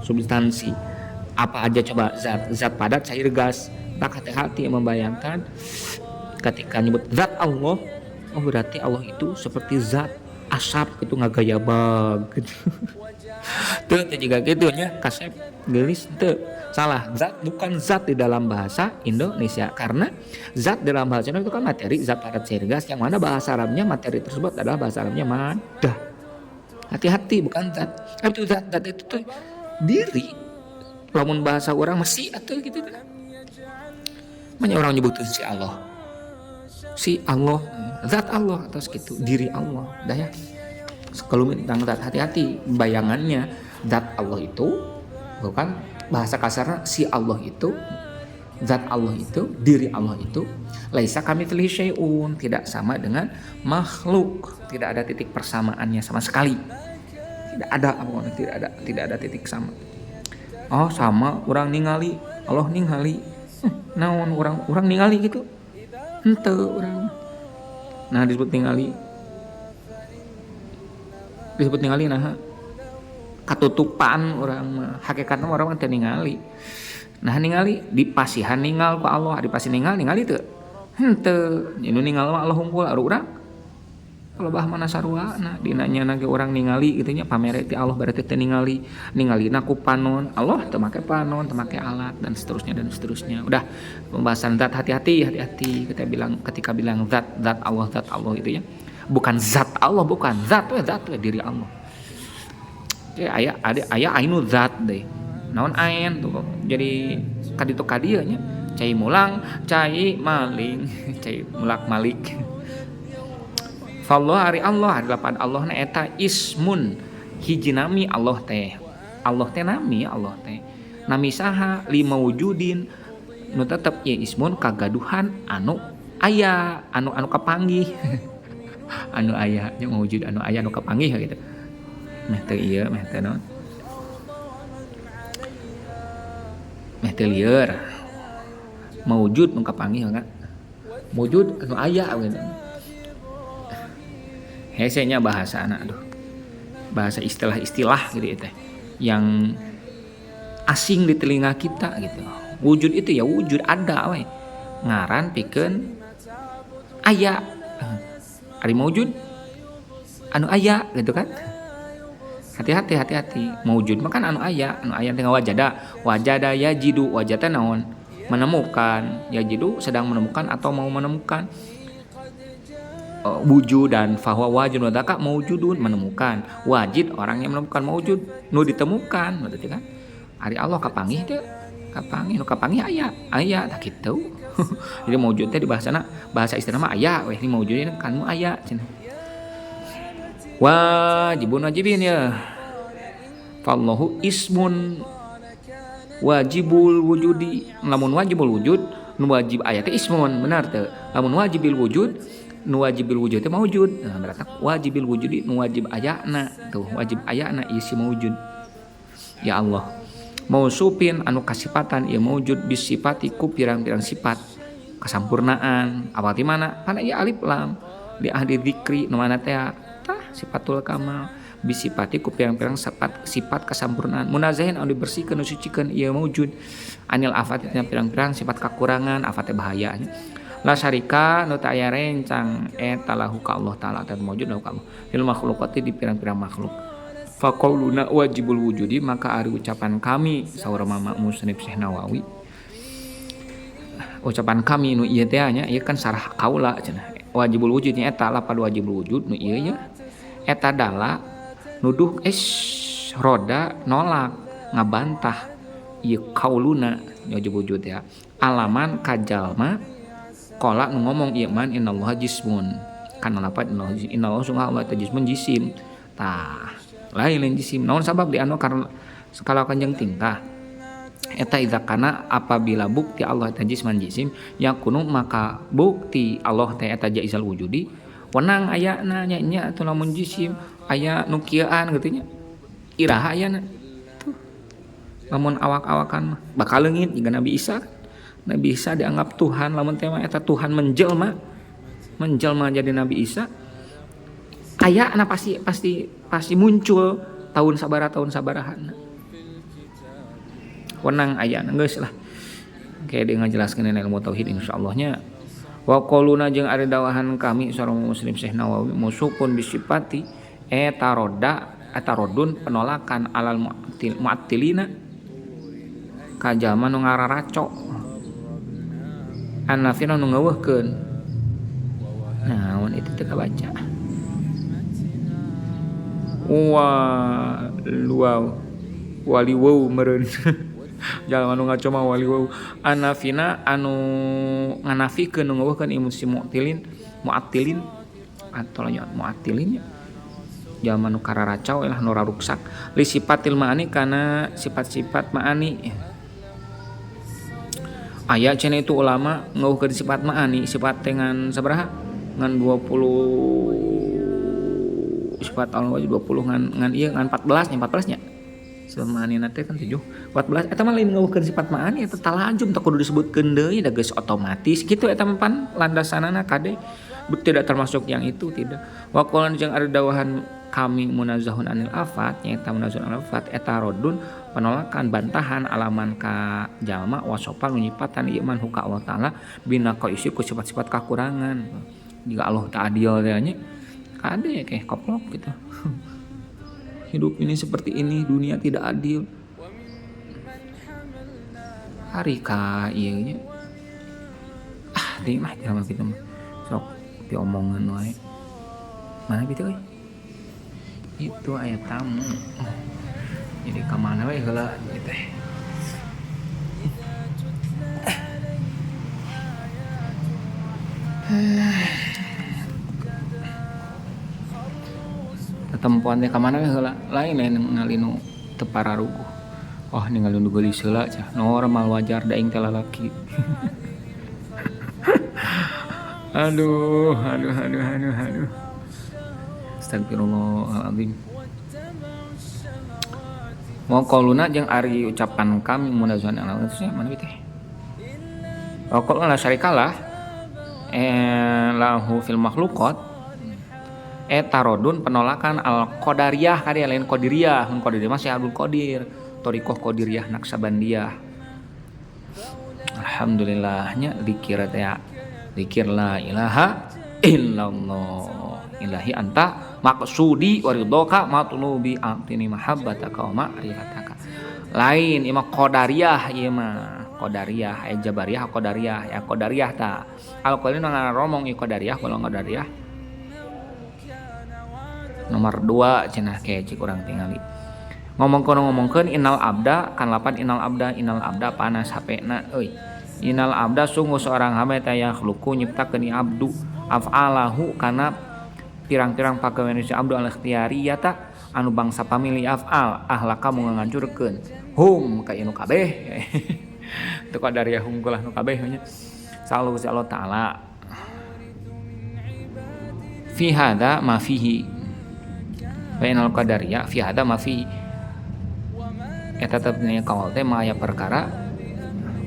Substansi. Apa aja coba zat? Zat padat, cair, gas. Tak hati-hati membayangkan ketika nyebut zat Allah, oh berarti Allah itu seperti zat asap gitu ngagayabag gitu. Tuh juga gitu nya kasep gelis tuh. Salah, zat bukan zat di dalam bahasa Indonesia. Karena zat dalam bahasa Indonesia itu kan materi, zat padat cair gas, yang mana bahasa Arabnya materi tersebut adalah bahasa Arabnya madah. Hati-hati, bukan zat. Itu zat, zat itu tuh diri. Lamun bahasa orang masih atau gitu tuh. Banyak orang nyebutin si Allah. Si Allah, zat Allah atau segitu, diri Allah. Dah ya. Kalau tentang zat, hati-hati bayangannya zat Allah itu bukan bahasa kasarnya si Allah itu, zat Allah itu, diri Allah itu laisa kamitslihi syai'un, tidak sama dengan makhluk, tidak ada titik persamaannya sama sekali. Tidak ada, tidak ada titik sama. Oh, sama orang ningali, Allah ningali. Naon orang ningali gitu. Henteu urang. Nah, disebut ningali. Disebut ningali nah katutupan urang mah. Hakikatna urang mah teu ningali. Nah, ningali dipasihan ningal ku Allah, dipasihan ningal ningali teu? Henteu. Nu ningal mah Allah hungkul, ari urang Palebah mana saruana dina nya ge urang ningali kitu nya pamere ti Allah berarti teu ningali, ningalina ku panon, Allah teu make panon, teu make alat dan seterusnya dan seterusnya. Udah pembahasan zat, hati-hati, hati-hati kita bilang ketika bilang zat, zat Allah, zat Allah itu ya. Bukan zat Allah, bukan zat we, zat we diri Allah. Oke, aya ada aya ainu zat deh. Naon ain tuh jadi kaditu kadieu nya. Cai mulang, cai maling, cai mulak malik. Fallah ari Allah ari lapan Allah na eta ismun hiji nami Allah teh. Allah teh nami Allah teh. Nami saha lima wujudin nu tetep ieu ismun kagaduhan anu aya, anu anu kapanggih. Anu aya nya mawujud anu aya anu kapanggih gitu. Meh teu ieu meh teu naon. Meh teu lieur. Mawujud nu kapanggih kan. Mawujud anu aya gitu. Hesenya bahasa anak aduh. Bahasa istilah-istilah gitu teh yang asing di telinga kita gitu. Wujud itu ya wujud ada we. Ngaran pikeun aya. Ari mawujud anu aya gitu kan. Hati-hati, hati-hati. Mawujud mah kan anu aya teh wajada. Wajada yajidu, wajada naon? Menemukan. Yajidu sedang menemukan atau mau menemukan. Wujud dan fahuwa wajid wa dzaka mawjudun, menemukan. Wajid orang yang menemukan, mawjud nu ditemukan berarti kan. Ari Allah kapanggih teh, kapanggih nu kapanggih aya, aya tah kitu. Jadi mawjud teh di bahasana, bahasa istilah mah aya weh, ini mawjudin kan nu aya cenah. Wajibun wajibin ya. Fallahu ismun wajibul wujudi. Lamun wajibul wujud nu wajib aya teh ismun, benar teu? Lamun wajibil wujud nu wajibil wujud teh maujud. Nah, berarti wajibil wujudi nu wajib ayana tuh, wajib ayana ieu si maujud. Ya Allah. Mausupin anu kasipatan ieu maujud bisifati ku pirang-pirang sifat kasampurnaan. Awal ti mana? Pana ieu alif lam li ahli dzikri nu mana teh tah sifatul kamal bisifati ku pirang-pirang sifat kasampurnaan. Munazahin anu dibersihkeun nu sucikeun ieu maujud anil afat tina pirang-pirang sifat kakurangan, afat teh bahaya nya. La syarika nu ta aya rencang eta lahu ka Allah taala eta maujud lahu ka Allah fil makhluqati di pirang-pirang makhluk. Fa qauluna wajibul wujudi maka ari ucapan kami saur Mama Musnif Syekh Nawawi, ucapan kami nu ieu teh nya ieu kan sarah kaula cenah wajibul wujud nya eta lapad wajibul wujud nu ieu nya eta dala nuduh es roda nolak ngabantah ieu kauluna wajibul wujud ya alaman kajalma qala nu ngomong ieu man innallaha jismun kana lapad innallaha sungguh Allah teh jismun jisim tah lain lain jisim naon sabab di anu karena skala kanjeng tingkah eta idza kana apabila bukti Allah teh jisman jisim yakunu maka bukti Allah teh eta jaizal wujudi wenang ayana nya nya atuh lamun jisim aya nu kieuan kitu nya iraha ayana tuh lamun awak-awakan mah bakal leungit jiga Nabi Isa. Nabi Isa dianggap Tuhan lamun teh mah eta Tuhan menjelma menjelma jadi Nabi Isa ayana pasti pasti pasti muncul tahun sabaraha tahun sabaraha wenang ayana geus lah. Kayak dia ngajelaskeun ilmu tauhid insyaallah-nya. Wa qauluna jeung ari dawahan kami sareng Muslim Syekh Nawawi musukun bisifati eta roda eta rodun penolakan alal mu'attilina ka jalma nu ngararaco anafina nu ngeuweuhkeun. Naon itu teu kabaca. Wa luau wali wau meureun. Jalma nu ngaco mah wali wau anafina anu nganafikeun nu ngeuweuhkeun ieu si mu'tilin mu'attilin atau nya mu'attilin nya jalma nu kararacau lah nu raruksak li sifatil ma'ani kana sifat-sifat ma'ani. Aya cenah itu ulama ngeuweuhkeun sifat ma'ani sifat dengan sabaraha ngan 20 sifat Allah 20 ngan ngan ieu ngan 14 nya 14 nya sifat ma'ani na teh kan 7 14 eta mah lain ngeuweuhkeun sifat ma'ani eta talajum teu kudu disebutkeun deui da geus otomatis kitu eta mah pan landasanana kade tidak termasuk yang itu tidak. Wa qalan jeung ari dawahan kami munazahun anil afat nyaeta munazahun anil afat eta rodun penolakan bantahan alaman ka jalma wasopan nyipatan ieu man huka Allah taala bina qaisi ku sifat-sifat kakurangan jika Allah ta'adil teh nya Kade kayak koplok gitu. Hidup ini seperti ini, dunia tidak adil. Hari ka ieu nya. Ah, teuing mah jelema kitu mah. Sok diomongan wae. Mana gitu euy? Itu aya tamu. Jadi ka mana we heula ieu teh. Tetempoan teh ka mana we heula? Lain lain ningali nu teu pararuguh. Oh ningali nu geulis heula cah. Normal wajar da aing teh lalaki. Aduh, aduh, aduh, aduh, aduh. Astagfirullahaladzim. Mau qauluna jeung ari ucapan kami munazuhan ala teh mana teh? Wa qauluna la syarikalah lahu fil makhluqat tarodun penolakan al qadariyah kali lain qadiriyah, mun qadiriyah mah Syekh Abdul Qadir, thariqah qadiriyah Naqsabandiyah. Alhamdulillahnya zikir teh ya. Zikir la ilaha illallah. Ilahi anta maqsudi wa ridhoka matlubi a'tini mahabbataka wa ma'rifataka. Lain ieu mah qadariyah ieu mah. Qadariyah aya jabariyah qadariyah ya qadariyah ta. Al qaulin ngaromong ieu qadariyah kalau qadariyah. Nomor 2 cenah ke cik urang tingali. Ngomongkeun innal abda kan lapan innal abda panas HP-na euy. Innal abda sungguh seorang hamba teh yakhluqu nyiptakeun abdu af'alahu kana pirang-pirang pagawean si abdu al ikhtiyariyata anu bangsa pamilih af'al ahlaka mu ngancurkeun hum ka inu kabeh. Teu qadariyah hungkul nu kabeh nya. Sallu si Allah taala. Fi hadza ma fihi. Wa innal qadariyah fi hadza ma fihi. Eta tetep nya kaul teh ma aya perkara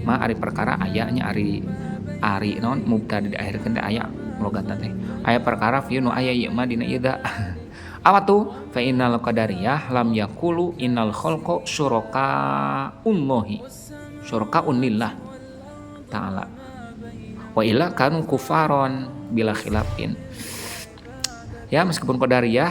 ma ari perkara aya nya ari ari naon mubtada di akhirkeun teh aya logatna teh. Aya perkara fi nu aya ieu mah dina ieu da. Apa tuh? Fa innal qadariyah lam yaqulu innal khalqa syurakaullahi. Syurakaun lillah ta'ala. Wa illa kanu kufaron bila khilafin. Ya meskipun qadariyah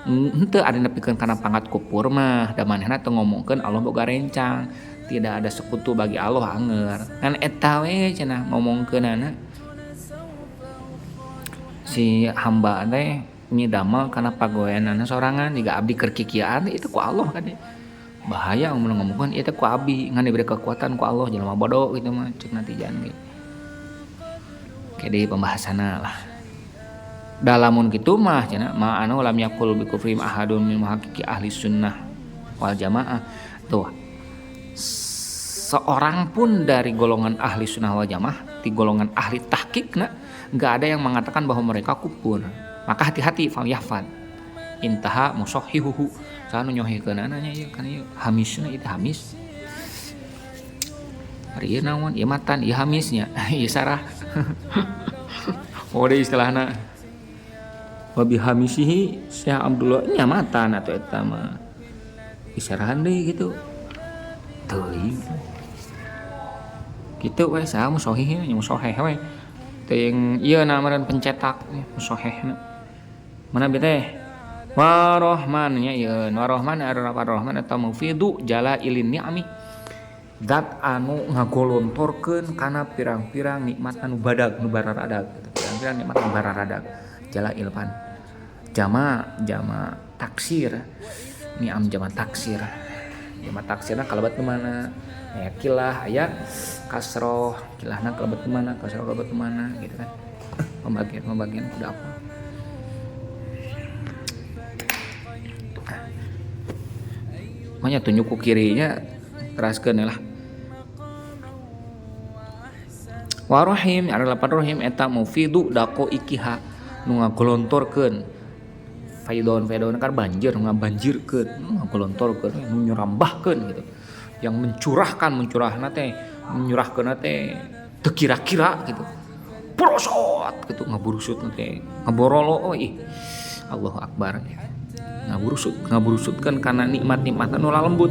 henteu ada nepikeun kana pangkat kufur mah da manehna teu ngomongkeun Allah boga rencang, tidak ada sekutu bagi Allah anger. Ngan eta we cenah ngomongkeunana si hamba teh nyidamel kana pagaweanana sorangan jiga abdi keur kikieuan itu ku Allah kan. Bahaya mun ngomongkeun ieu teh ku abdi ngan diberi kekuatan ku Allah jelema bodoh gitu mah cek netizen ge. Kede pembahasanna lah. Dalamun kitu mah cenah ma anu lam yaqul bi kufri ahadun min muhaqqiqi ahli sunnah wal jamaah. Tuh. Seorang pun dari golongan ahli sunnah wal jamaah, di golongan ahli tahqiqna enggak ada yang mengatakan bahwa mereka kufur. Maka hati-hati fal yahfad. Intaha musahihuhu. Saha nu nyohikeunana nya ieu kan ieu hamisna ieu hamis. Ari ieu naon? Ieu matan, ieu hamisnya, ieu sarah. Oh deui istilahna. Wa bihamisihi Syekh Abdullah nya matan atuh eta mah. Isarahan deui kitu. Teuing. Kitu we saha musohih nya musoheh we. Teuing ieu na meureun pencetak musohehna. Mana bi teh? Warohman nya ieu warohman ar-rahman atau mufidu jalailin ni'ami. Zat anu ngagolontorkeun kana pirang-pirang nikmat anu badag nu bararadag gitu. Pirang-pirang nikmat anu bararadag. Jalail pan. Jama jama taksir. Ni'am jama taksir. Jama taksirna kalebet nu mana? Aya kilah aya kasroh, kilahna kalebet nu mana, kasroh kalebet nu mana gitu kan. Pembagian-pembagian kudu apa? Makanya tunjuk ku kirinya teraskeun lah. Warohim ada lapan rohim eta mufidu dako ikiha nu ngagolontorkeun. Faidon faidon kan banjir ngabanjirkeun, ngagolontorkeun, nu nyerambahkeun gitu. Yang mencurahkan mencurahna teh, menyurahkeunna teh teu kira-kira gitu. Brosot gitu ngaburusutna teh, ngaborolo euy. Allahu akbar. Ngaburusutkan karena nikmat-nikmat anu lembut.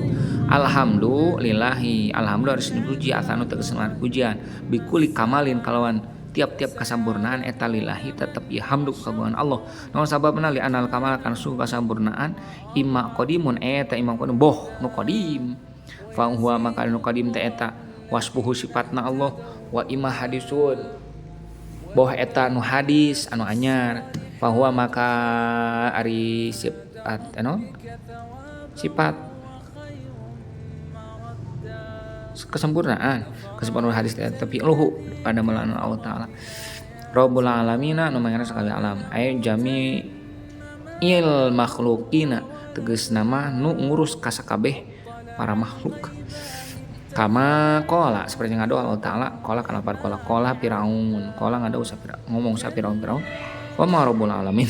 Alhamdulillahi, alhamdulillah harus dipuji asanu tegasna pujian bikuli kamalin kalawan Tiap-tiap kasampurnaan eta lillahi tetep ieu hamdu kagungan Allah. Naon sababna li anal kamal kana sungguh kasampurnaan imma qadimun eta imma qadim boh nu qadim. Fa huwa maka nu qadim teh eta wasfuhu sifatna Allah wa imma hadisun boh eta nu hadis anu anyar. Fa huwa maka ari sifat anu sifat kesempurnaan kesempurnaan hadis tapi luhu pada melalui Allah Ta'ala Rabbul Alamina nu mangira sakabeh alam aya jami il makhlukina tegas nama nu ngurus kasakabeh para makhluk kama qala seperti ngadoa Allah Ta'ala qala kana par qala qala Firaun qala ngadoa sa ngomong sa Firaun Firaun wa ma Rabbul Alamin.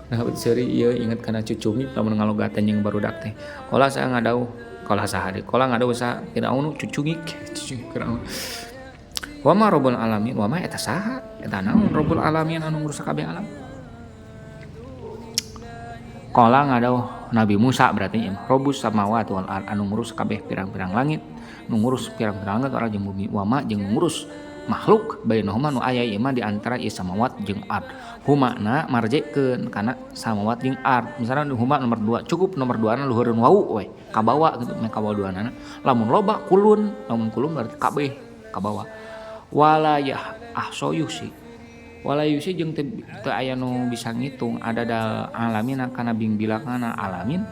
Nah seuri ieu inget kana cucumi lamun ngalogatan jeung barudak teh qala saya ngadauh qala sahari qala ngadauh sa Firaun cucungik cucungik Firaun wa ma Rabbul Alamin wa ma eta saha eta naon Rabbul Alamin anu ngurus sakabeh alam qala ngadauh Nabi Musa berarti Rabbus samawati wal ard anu ngurus kabeh pirang-pirang langit nu ngurus pirang-pirang langit ora jeung bumi wa ma jeung ngurus makhluk bainahuma nu aya ieu mah di antara ieu samawat jeung ard huma na marjekeun kana samawat jeung ard misalnya huma nomor 2 cukup nomor 2 na luhureun wau we kabawa gitu meh kabawa duanana lamun loba kulun lamun kulun berarti kabeh kabawa wala yah ahsoyusi wala yusi jeung teu aya nu bisa ngitung ada dal alamina kana bingbilangana alamin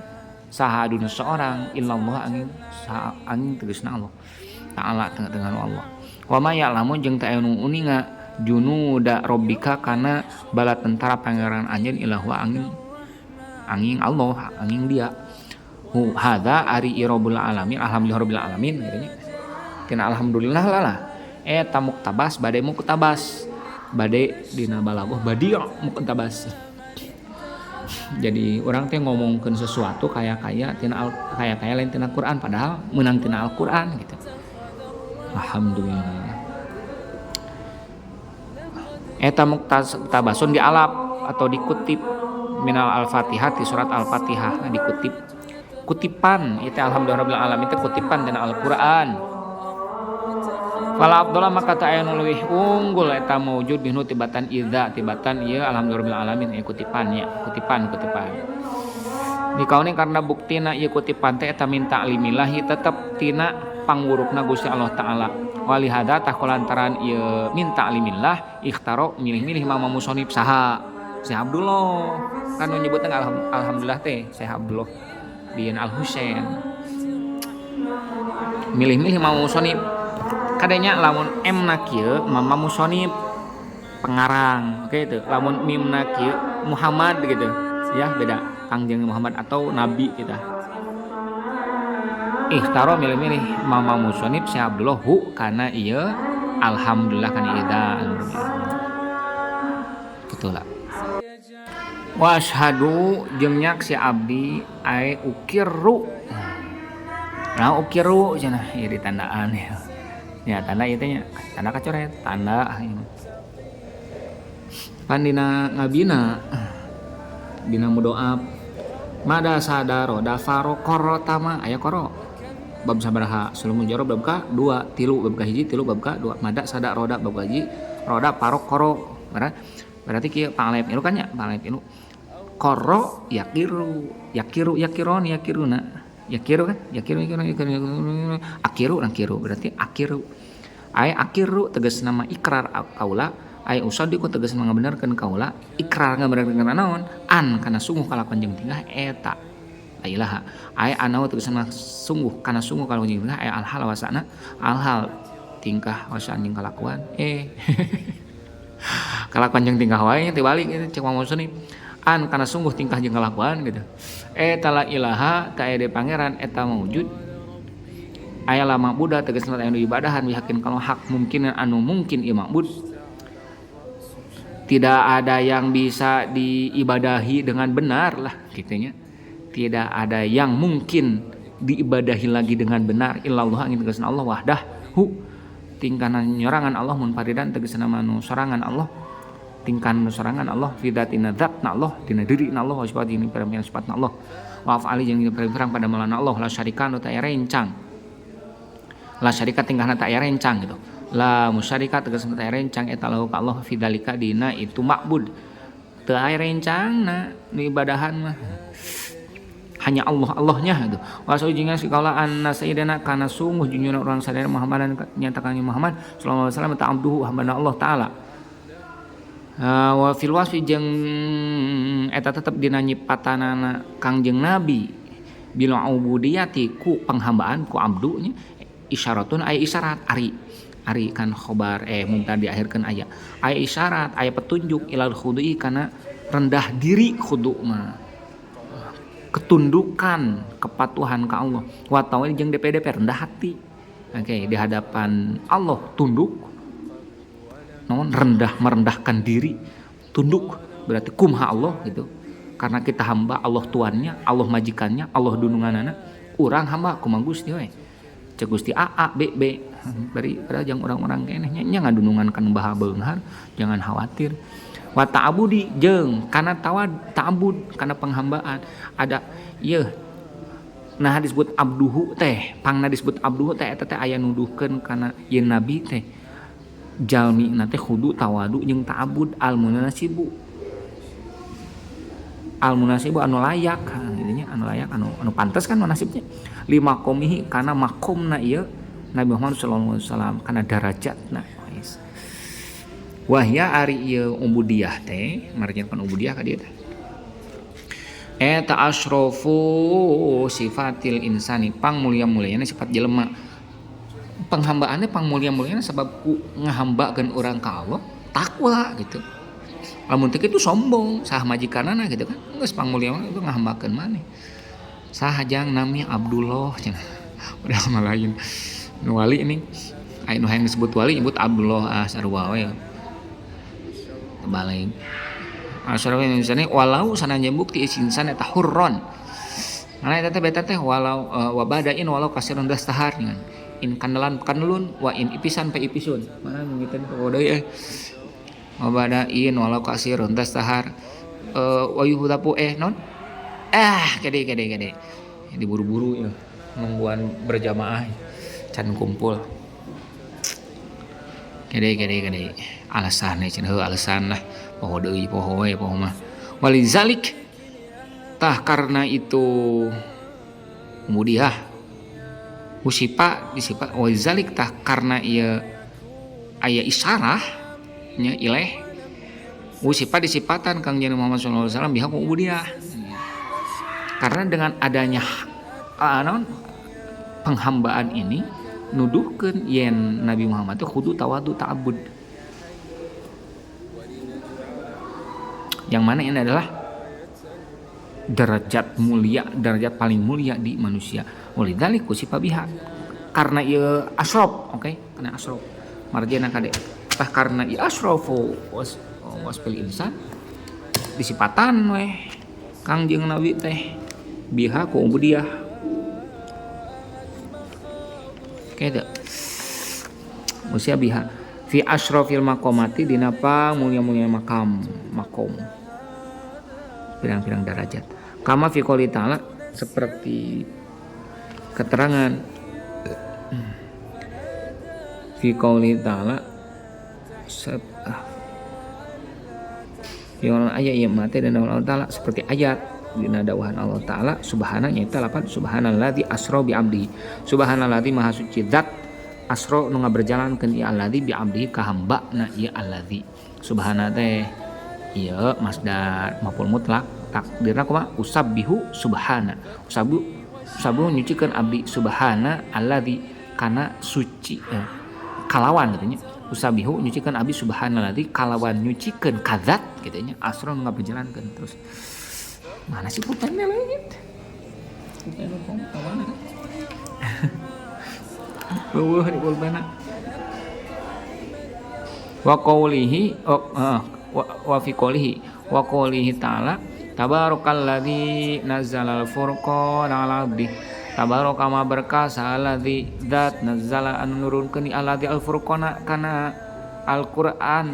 saha aduna seorang illallah angin saha angin tegasna Allah ta'ala tengah-tengah Allah wa ma ya'lamu jeung teu aya nu uninga junuda rabbika kana bala tentara pangeran anjeun ilahu angin angin Allah angin dia hu hadza ari rabbul alamin alhamdulillah rabbil alamin gitu nya tina alhamdulillah lah eta muktabas bade muktabas bade dina balagoh badi muktabas. Jadi orang teh ngomongkeun sesuatu kaya-kaya tina kaya-kaya lain tina Quran padahal meunang tina Al-Qur'an gitu. Alhamdulillah. Eta muktabasun dialap atau dikutip minal Al-Fatihah di surat Al-Fatihah dikutip. Kutipan itu alhamdulillah rabbil alamin itu kutipan tina Al-Qur'an. Fala abdullah maka ta aya nu leuwih unggul eta maujud binu tibatan idza tibatan ieu alhamdulillah rabbil alamin ieu kutipan nya kutipan kutipan. Dikauni karena buktina ieu kutipan teh eta minta limillahi tetep tina pangwurukna Gusti Allah Ta'ala. Walihada tah kulantaran ieu minta limillah ikhtaro milih-milih mama musonib saha Syekh Abdullah kan nu nyebutna alhamdulillah teh Syekh Abdullah bin Al Husain milih-milih mama musonib kadenya lamun M na kieu mama musonib pengarang oke itu lamun mim na kieu Muhammad gitu ya beda Kangjeng Muhammad atau nabi kita. Ikhtaro milih-milih mama musonib Syekh Abdullah hu kana ieu alhamdulillah kana ida alhamdulillah gitulah. Wa asyhadu jeung nyaksi abdi ae ukirru. Nah ukirru cenah ieu ditandaan ya. Ya tanda ieu teh nya tanda kacoret tanda pan dina ngabina dina mudoab mada sadaro dafaro korotama aya koro bab sabaraha sulumul jaro bab ka 2 tilu bab ka 1 tilu bab ka 2 mada sada roda bab ka 1 roda parok koro berarti kieu pangalep ilu kan nya pangalep ilu koro yakiru yakiru yakiron yakiruna yakiru kan yakiru yakiru yakiru akiru nakiru berarti akiru aya akiru tegas nama ikrar kaula aya usadiku tegas ngabenerkeun kaula ikrar ngabenerkeun naon an kana sungguh kalakuan jeung tingkah eta la ilaha aya anau tegas nama sungguh kana sungguh kalakuan jeung tingkah aya alhal wasana alhal tingkah wasana jeung kalakuan kalakuan jeung tingkah wae teh balik cek maksudna an kana sungguh tingkah jeung kalakuan gitu eta la ilaha ta aya pangeran eta maujud aya la ma'budah tegasna anu ibadahan bihakin kalau hak mungkin anu mungkin ieu ma'bud tidak ada yang bisa diibadahi dengan benar lah gitunya tidak ada yang mungkin diibadahi lagi dengan benar illallah angin tegasna Allah wahdahu tingkahna nyorangan Allah munfaridan tegasna manu sorangan Allah tingkah sorangan Allah fidatina dzatna Allah dina diri na Allah wa sifatihi pirang-pirang sifatna Allah wa af'ali jeung pirang-pirang pada malana Allah la syarika nu ta aya rencang la syarika tingkahna ta aya rencang gitu. La musyarika tegas teu rencang eta lahu ka Allah fidzalika dina itu ma'bud. Teu aya rencangna nu ibadahan mah. Hanya Allah Allahnya gitu. Wa saujingan sikala anna sayyidina kana sungguh junjungan urang sadaya Muhammadan nyatakan Muhammad sallallahu alaihi wasallam ta'abduhu hambana Allah taala. Wa fil wasfi jeung eta tetep dina nyipatanana Kangjeng Nabi bil ubudiyati ku penghambaan ku abdu nya isyaratun aya isyarat ari ari kan khobar mubtada diakhirkeun aya aya isyarat aya petunjuk ilal khudu'i kana rendah diri khudu mah ketundukan kepatuhan ka Allah wa tawil jeung DPDP rendah hati. Oke, di hadapan Allah tunduk non rendah merendahkan diri tunduk berarti kumha Allah gitu. Karena kita hamba Allah tuannya, Allah majikannya, Allah dununganana, urang hamba kumaha Gusti we. Cek Gusti A A B B. Bari padahal jang urang-urang keneh nya ngadunungan kan baha beunghar, jangan khawatir. Wa ta'abudi jeung kana tawad ta'abud kana penghambaan ada ieu nah disebut abduhu teh pangna disebut abduhu teh eta teh aya nuduhkeun kana ieu nabi teh jalmi na teh kudu tawadu jeung ta'abud al munasibu anu layak nya anu layak anu pantes kan munasibnya lima qomihi kana makomna ieu Nabi Muhammad sallallahu alaihi wasallam kana darajatna. Wahya ari ieu ubudiyah teh marjan kan ubudiyah ka dieu teh eta asrofu sifatil insani pang mulia-muliana sifat jelema penghambaannya pang mulia-muliana sebab ku ngahambakeun urang ka Allah takwa gitu. Lamun teu kitu sombong sah majikanana gitu kan geus pang mulia itu ngahambakeun maneh sah jang nami Abdullah cenah udah mah lain nu wali ini aya nu hayang disebut wali nyebut Abdullah ah sarua we balik asrawi insani walau sanajan bukti insan eta hurron mana eta teh beta teh walau wabadain walau kasirun dastahar dengan in kandelan kandelun wa in ipisan pe ipisun mana mungkin poho deui wabadain walau kasirun dastahar wa yuhdapu non kede kede kede diburu-buru ya nungguan berjamaah can kumpul kede kede kede alasan cenah heuh alasan lah poho deui poho we poho mah walizalik tah karena itu kemudian usipa disipa walizalik tah karena ieu aya isyarah nya ileh usipa disipatan Kangjeng Muhammad sallallahu alaihi wasallam biha ku ubudiyah karena dengan adanya penghambaan ini nuduhkeun yen Nabi Muhammad teh kudu tawadu ta'abbud yang mana ini adalah derajat mulia, derajat paling mulia di manusia. Walidzalik kusipa biha. Karena ieu asrof, oke? Okay? Karena asrof. Marjana kade. Tah karena ieu asrofu wasfil insan disipatan weh Kangjeng Nabi teh biha ku ubudiyah. Oke teu. Usia biha fi asrofil maqamati dina pang mulia-mulia makam makom pirang-pirang derajat kama fi qouli ta'ala seperti keterangan fi qouli ta'ala fi ayat ieu mah teh dina Allah ta'ala seperti ayat dina dawuhan Allah ta'ala subhana nyaeta lapan subhanalladzi asra bi abdihi subhanalladzi maha suci zat asra nu ngaberjalankeun ieu alladzi bi abdihi ka hambana ieu alladzi subhana teh ieu masdar maf'ul mutlak takdirna kumaha usabbihu subhana usabbihu nyucikeun abdi subhana alladzi kana suci kalawan kitu nya usabbihu nyucikeun abdi subhanalladzi kalawan nyucikeun kadzat kitu nya asra nu ngaberjalankeun terus mana sih pulpennya lagi pulpen ka mana eueuh di pulpenna wa qaulihi wa fi qaulihi wa qaulihi ta'ala tabarakalladzi nazzalal furqana 'ala 'abdihi tabaraka ma berkah alladzi dzat nazzala anu nurunkeun alladzi al furqana kana Al-Qur'an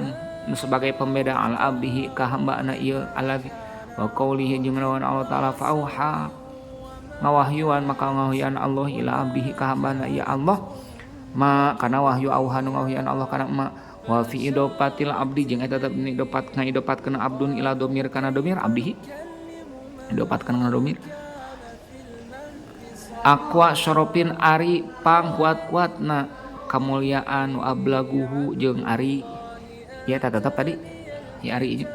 sebagai pembeda 'ala 'abdihi ka hambana ieu alladzi wa qaulihi jeung Allah ta'ala fa'auha ngawahyuan maka ngawahyuan Allah ila abdihi ka hambana ieu Allah Ma kana wahyu auha nu ngawahyan Allah kana ma wa fi idofatil abdi jeung eta tetep idopat ngaidopatkeun abdun ila domir kana domir abdihi idopatkeun kana domir aqwa syarafin ari pang kuat-kuatna kamuliaan wa ablaguhu jeung ari ya eta tetep tadi ya ari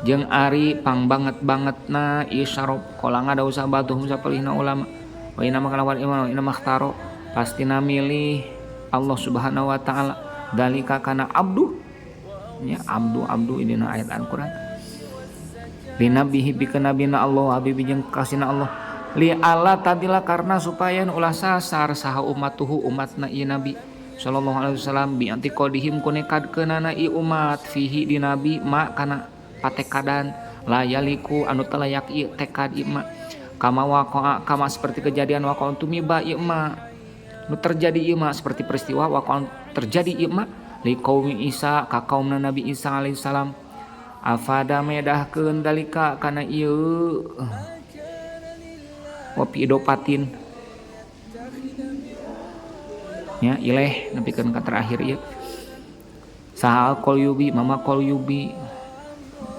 jeung ari pang banget-bangetna ieu syaraf kolanga da usah batuhum sapalihna ulama wa inna makalawan iman wa inna makhtaro pastina milih Allah Subhanahu wa taala dalika kana abdu nya abdu abdu ini na ayat Al-Qur'an li nabihi pikeun nabina Allah habibi jeung kasina Allah li alla tadila karena supaya ulah sasar saha ummatuhu umatna ieu nabi sallallahu alaihi wasallam bi antiqadihim ku nekadkeunana ieu umat fihi di nabi ma kana patekadan la yaliku anu teu layak ieu tekad ieu ma kama waqa'a kama seperti kejadian waqa'un tumiba ieu ma nu terjadi ieu mah seperti peristiwa waqa'un terjadi ieu mah li qaumi Isa ka kaumna Nabi Isa alaihi salam afada medahkeun dalika kana ieu wa fi idopatin nya ileh nepikeun ka terakhir ieu saha qalyubi mama qalyubi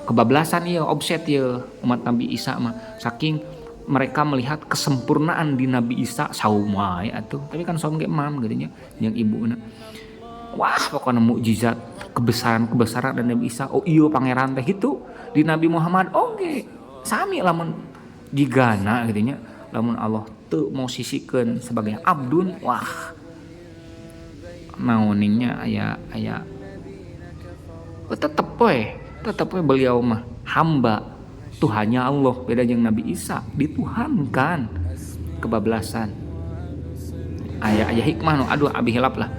kebablasan ieu offset ieu umat Nabi Isa mah saking mereka melihat kesempurnaan di Nabi Isa saum wae atuh tapi kan saum ge mam gitu nya jeung ibuna wah pokoknya mukjizat kebesaran-kebesaran dan Nabi Isa oh iya pangeran teh gitu di Nabi Muhammad oge sami lamun jigana gitu nya lamun Allah teu mosisikeun sebagai abdun wah naoningnya aya aya tetep we beliau mah hamba Tuhannya Allah beda jeung Nabi Isa dituhankan kebablasan aya aya hikmah nu aduh abi hilap lah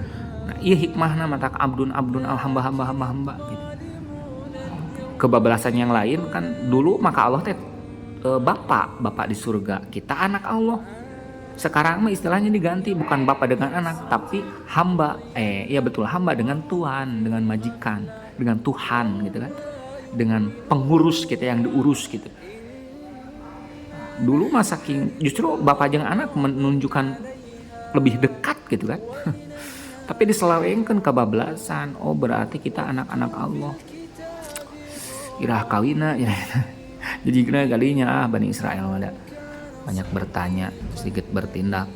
nah ieu hikmahna matak abdun abdun al hamba hamba hamba hamba gitu. Kebablasan yang lain kan dulu maka Allah teh bapak bapak di surga kita anak Allah sekarang mah istilahnya diganti bukan bapak dengan anak tapi hamba ya betul hamba dengan Tuhan dengan majikan dengan Tuhan gitu kan dengan pengurus kita yang diurus gitu. Dulu masa saking justru bapak jeung anak menunjukkan lebih dekat gitu kan. Tapi diselewengkeun kebablasan. Oh berarti kita anak-anak Allah. Irah kawina ya. Jadi kena kalinya Bani Israel ada banyak bertanya, sedikit bertindak.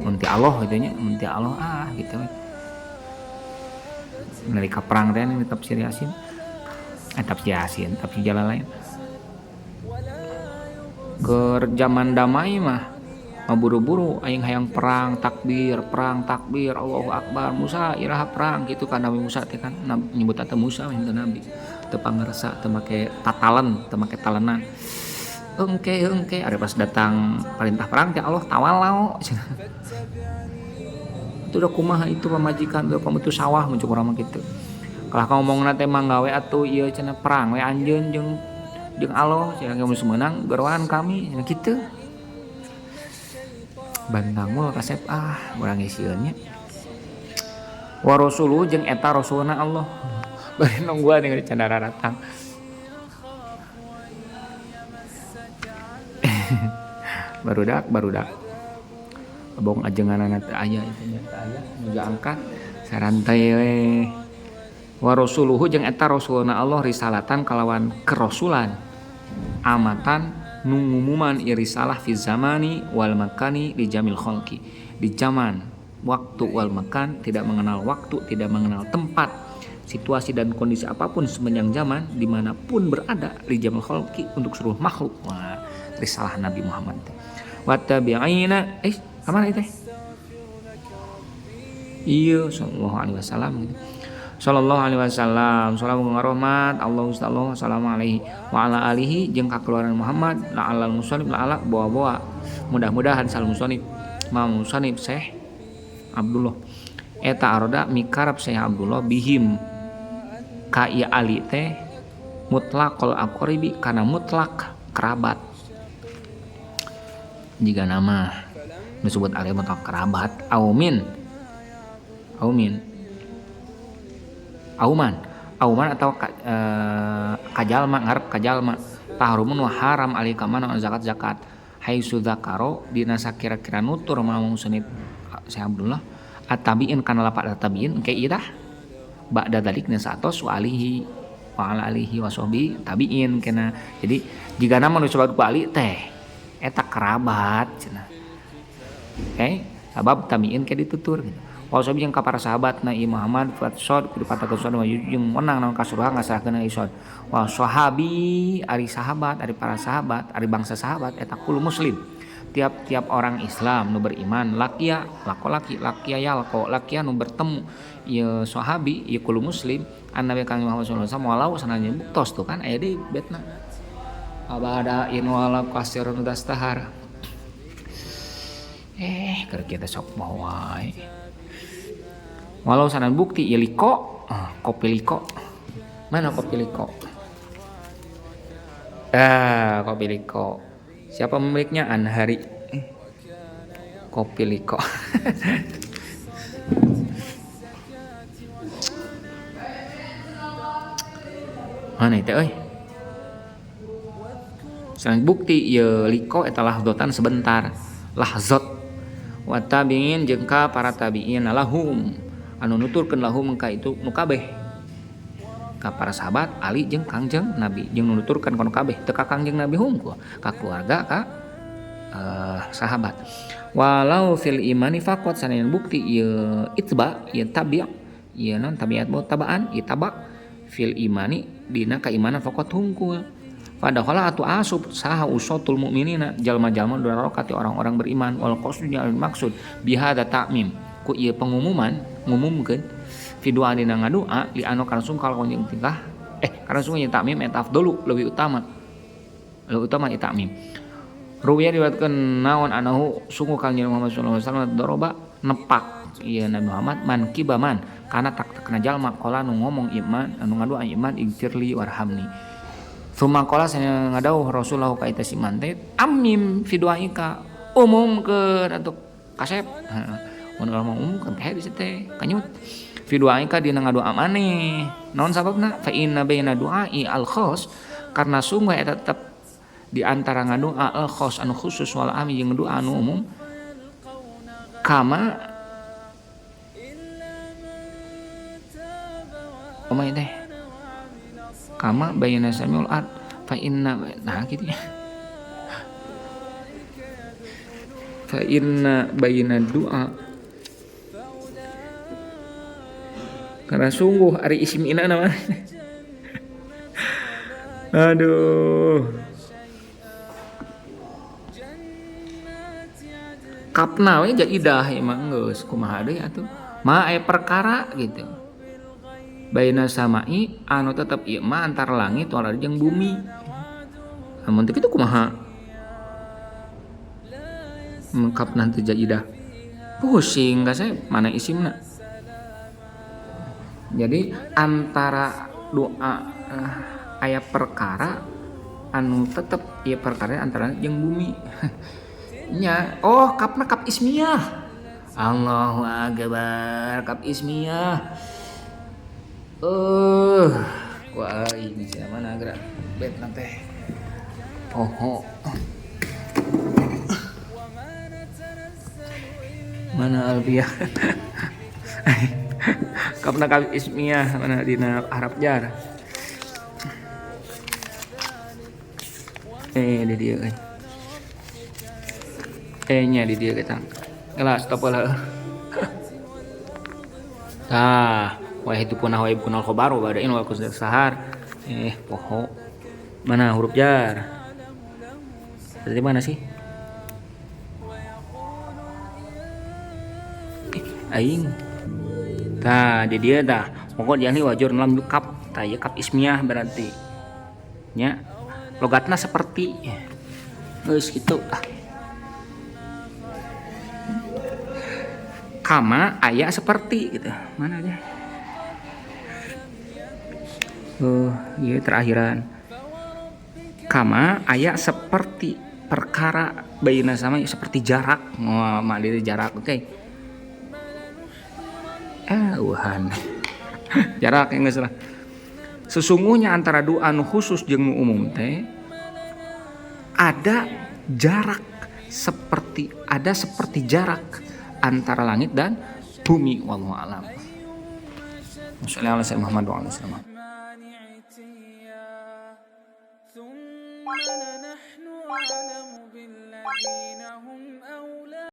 Munti Allah gitu nya, munti Allah gitu. Mereka perang teh ini tafsir Yasin. Tafsir Yasin, tafsir jalan lain. Ke zaman damai mah buru-buru aing hayang perang takbir, Allahu Akbar, Musa iraha perang gitu kan Nabi Musa teh kan nyebut teh Musa henteu nabi. Teu pangersa, teu make tatalan, teu make talenan. Engke ada pas datang perintah perang teh Allah tawalau. Itu udah kumaha itu pamajikan, udah kamu tuh sawah muncul urang mah kitu. Kalah ngomongna teh manggawe atuh ieu cenah perang we anjeun jeung Allah cenah geus meunang geroan kami cenah kitu. Bantangul kasep urang sieun nya. Wa rasuluhu jeung eta rasulna Allah. Bari nungguan jeung cenah datang. Barudak. Abong ajenganana teu aya itu nya teu aya nu angkat sarantai we. Wa rasuluhu jeung eta rasulna Allah risalatan kalawan kerasulan amatan nu ngumuman irisalah fi zamani wal makani di jamil khalqi di zaman waktu wal makan tidak mengenal waktu tidak mengenal tempat situasi dan kondisi apapun sepanjang zaman dimanapun berada di jamil khalqi untuk seluruh makhluk. Wah, risalah Nabi Muhammad wa tabi'ina kamana itu iya sallallahu alaihi wasallam gitu. Sallallahu alaihi wasallam salam rahmat Allah sallallahu alaihi wa ala alihi jeung kakeluaran Muhammad la alal musannif la ala bawa-bawa mudah-mudahan sal musannif ma musannif Syekh Abdullah eta aroda mikarab Syekh Abdullah bihim ka ieu ali teh mutlaqul aqribi kana mutlak kerabat jika nama disebut ali mutlak kerabat aumin auman atau kajalma ngarep kajalma tahrumun wa haram ali kamana zakat haitsu dzakaro dina sakira-kira nutur mamung sunit Syekh Abdullah At-tabi'in kana lapat at-tabi'in engke ieu tah ba'da dzalik nya saatos wa alihi wa ala alihi wa sahbihi tabi'in kena. Jadi jigana mah nu disebut ku Ali teh eta kerabat cenah. Oke, sabab tabi'in ke ditutur gitu. Wa sahbihi jeung ka para sahabat na ieu Muhammad fatsod kudu patakeun sod wa jeung menang naon kasuruhan ngasahkeun ieu sod. Wa sahabi ari sahabat ari para sahabat ari bangsa sahabat eta kul muslim. Tiap-tiap orang Islam nu beriman lakia lako laki lakia yalko lakia nu bertemu ieu sahabi ieu kul muslim annabi Kang Muhammad sallallahu alaihi wasallam walau sananya buktos tuh kan aya di betna abada in wala kasirun dastahar keur kita sok wae walau sanan bukti ieu liko kopi liko mana kopi liko kopi liko siapa pemiliknya Anhari kopi liko. Mana itu euy? Selain bukti ieu liko eta lahzotan sebentar. Lahzot wa tabi'in jeung ka para tabi'in lahum anu nuturkeun lahum ka itu nu kabeh. Ka para sahabat Ali jeung Kangjeng Nabi jeung nu nuturkeun ka nu kabeh teu ka Kangjeng Nabi hungkul ka keluarga ka sahabat. Walau fil imani faqat sanajan bukti ieu itba ieu tabi' ieu non tabiat tabaan ieu taba fil imani dina keimanan faqat hungkul. Padahal atu asub saha usatul mukminina jalma-jalma dorokati orang-orang beriman wal qasdnya maksud bihadza ta'mim ku ieu pengumuman ngumumkeun fi doa dina ngadua li anu karena sungkal jeung tingkah karena sungguh ieu ta'mim eta afdalu leuwih utama ieu ta'mim. Ruwiya diriwayatkeun naon anahu sungguh Kangjeng Muhammad sallallahu alaihi wasallam doroba nepak ieu Nabi Muhammad man kibaman kana tak tekna jalma qala nu ngomong iman anu ngadua iman igfirli warhamni. Tsumma qala sana ngadauh Rasulullah ka eta si man teh amim fi duaika umumkeun atuh kasep. Mun kalau umumkeun teh bisa teh kanyut fi duaika dina ngadua maneh. Naon sababna? Fa inna baina duai al khas karena sungguh eta tetep di antara ngadua al khas anu khusus wal ami jeung doa anu umum kama omai teh kama bayna samiul ard fa inna nah gitu ya fa inna bayna doa karena sungguh ari isim ina nama. Aduh kapna we jaidah emang geus kumaha deui atuh ma aya perkara gitu baina samai anu tetep ieu mah antara langit wal ardi jeung bumi. Lamun teu kitu kumaha? Mengkapna teu jaidah. Pusing ka saya mana isimna. Jadi antara doa aya perkara anu tetep ieu perkara antara jeung bumi. Nya, oh kapna kap ismiyah. Allahu akbar kap ismiyah. Wah ini mana gerak bet teh. Poho. Mana alfiah? Kapna kap ismiyah mana dina Arab jar. Di dia kan. Nya di dia kita. Gelas stop lah. Tah, wa itu punah wa ibunal khabaru badain wa qasdar sahar. Poho. Mana huruf jar? Berarti mana sih? Aing. Tah, di dia tah. Pokok dia nih wajur lam kap. Tah, ya kap ismiyah berarti. Nya logatna seperti geus kitu ah. Kama aya seperti gitu. Mana aja? Iya terakhiran. Kama aya seperti perkara baina sama seperti jarak. Wah, mak diri jarak. Oke. Wuhan. Jarak yang geus lah. Sesungguhnya antara doa nu khusus jeung nu umum teh ada jarak seperti ada seperti jarak antara langit dan Bumi wallahu alam. Sallallahu alaihi Muhammad wa alaihi wasallam. ثم لنحن أعلم بالذين هم أولى.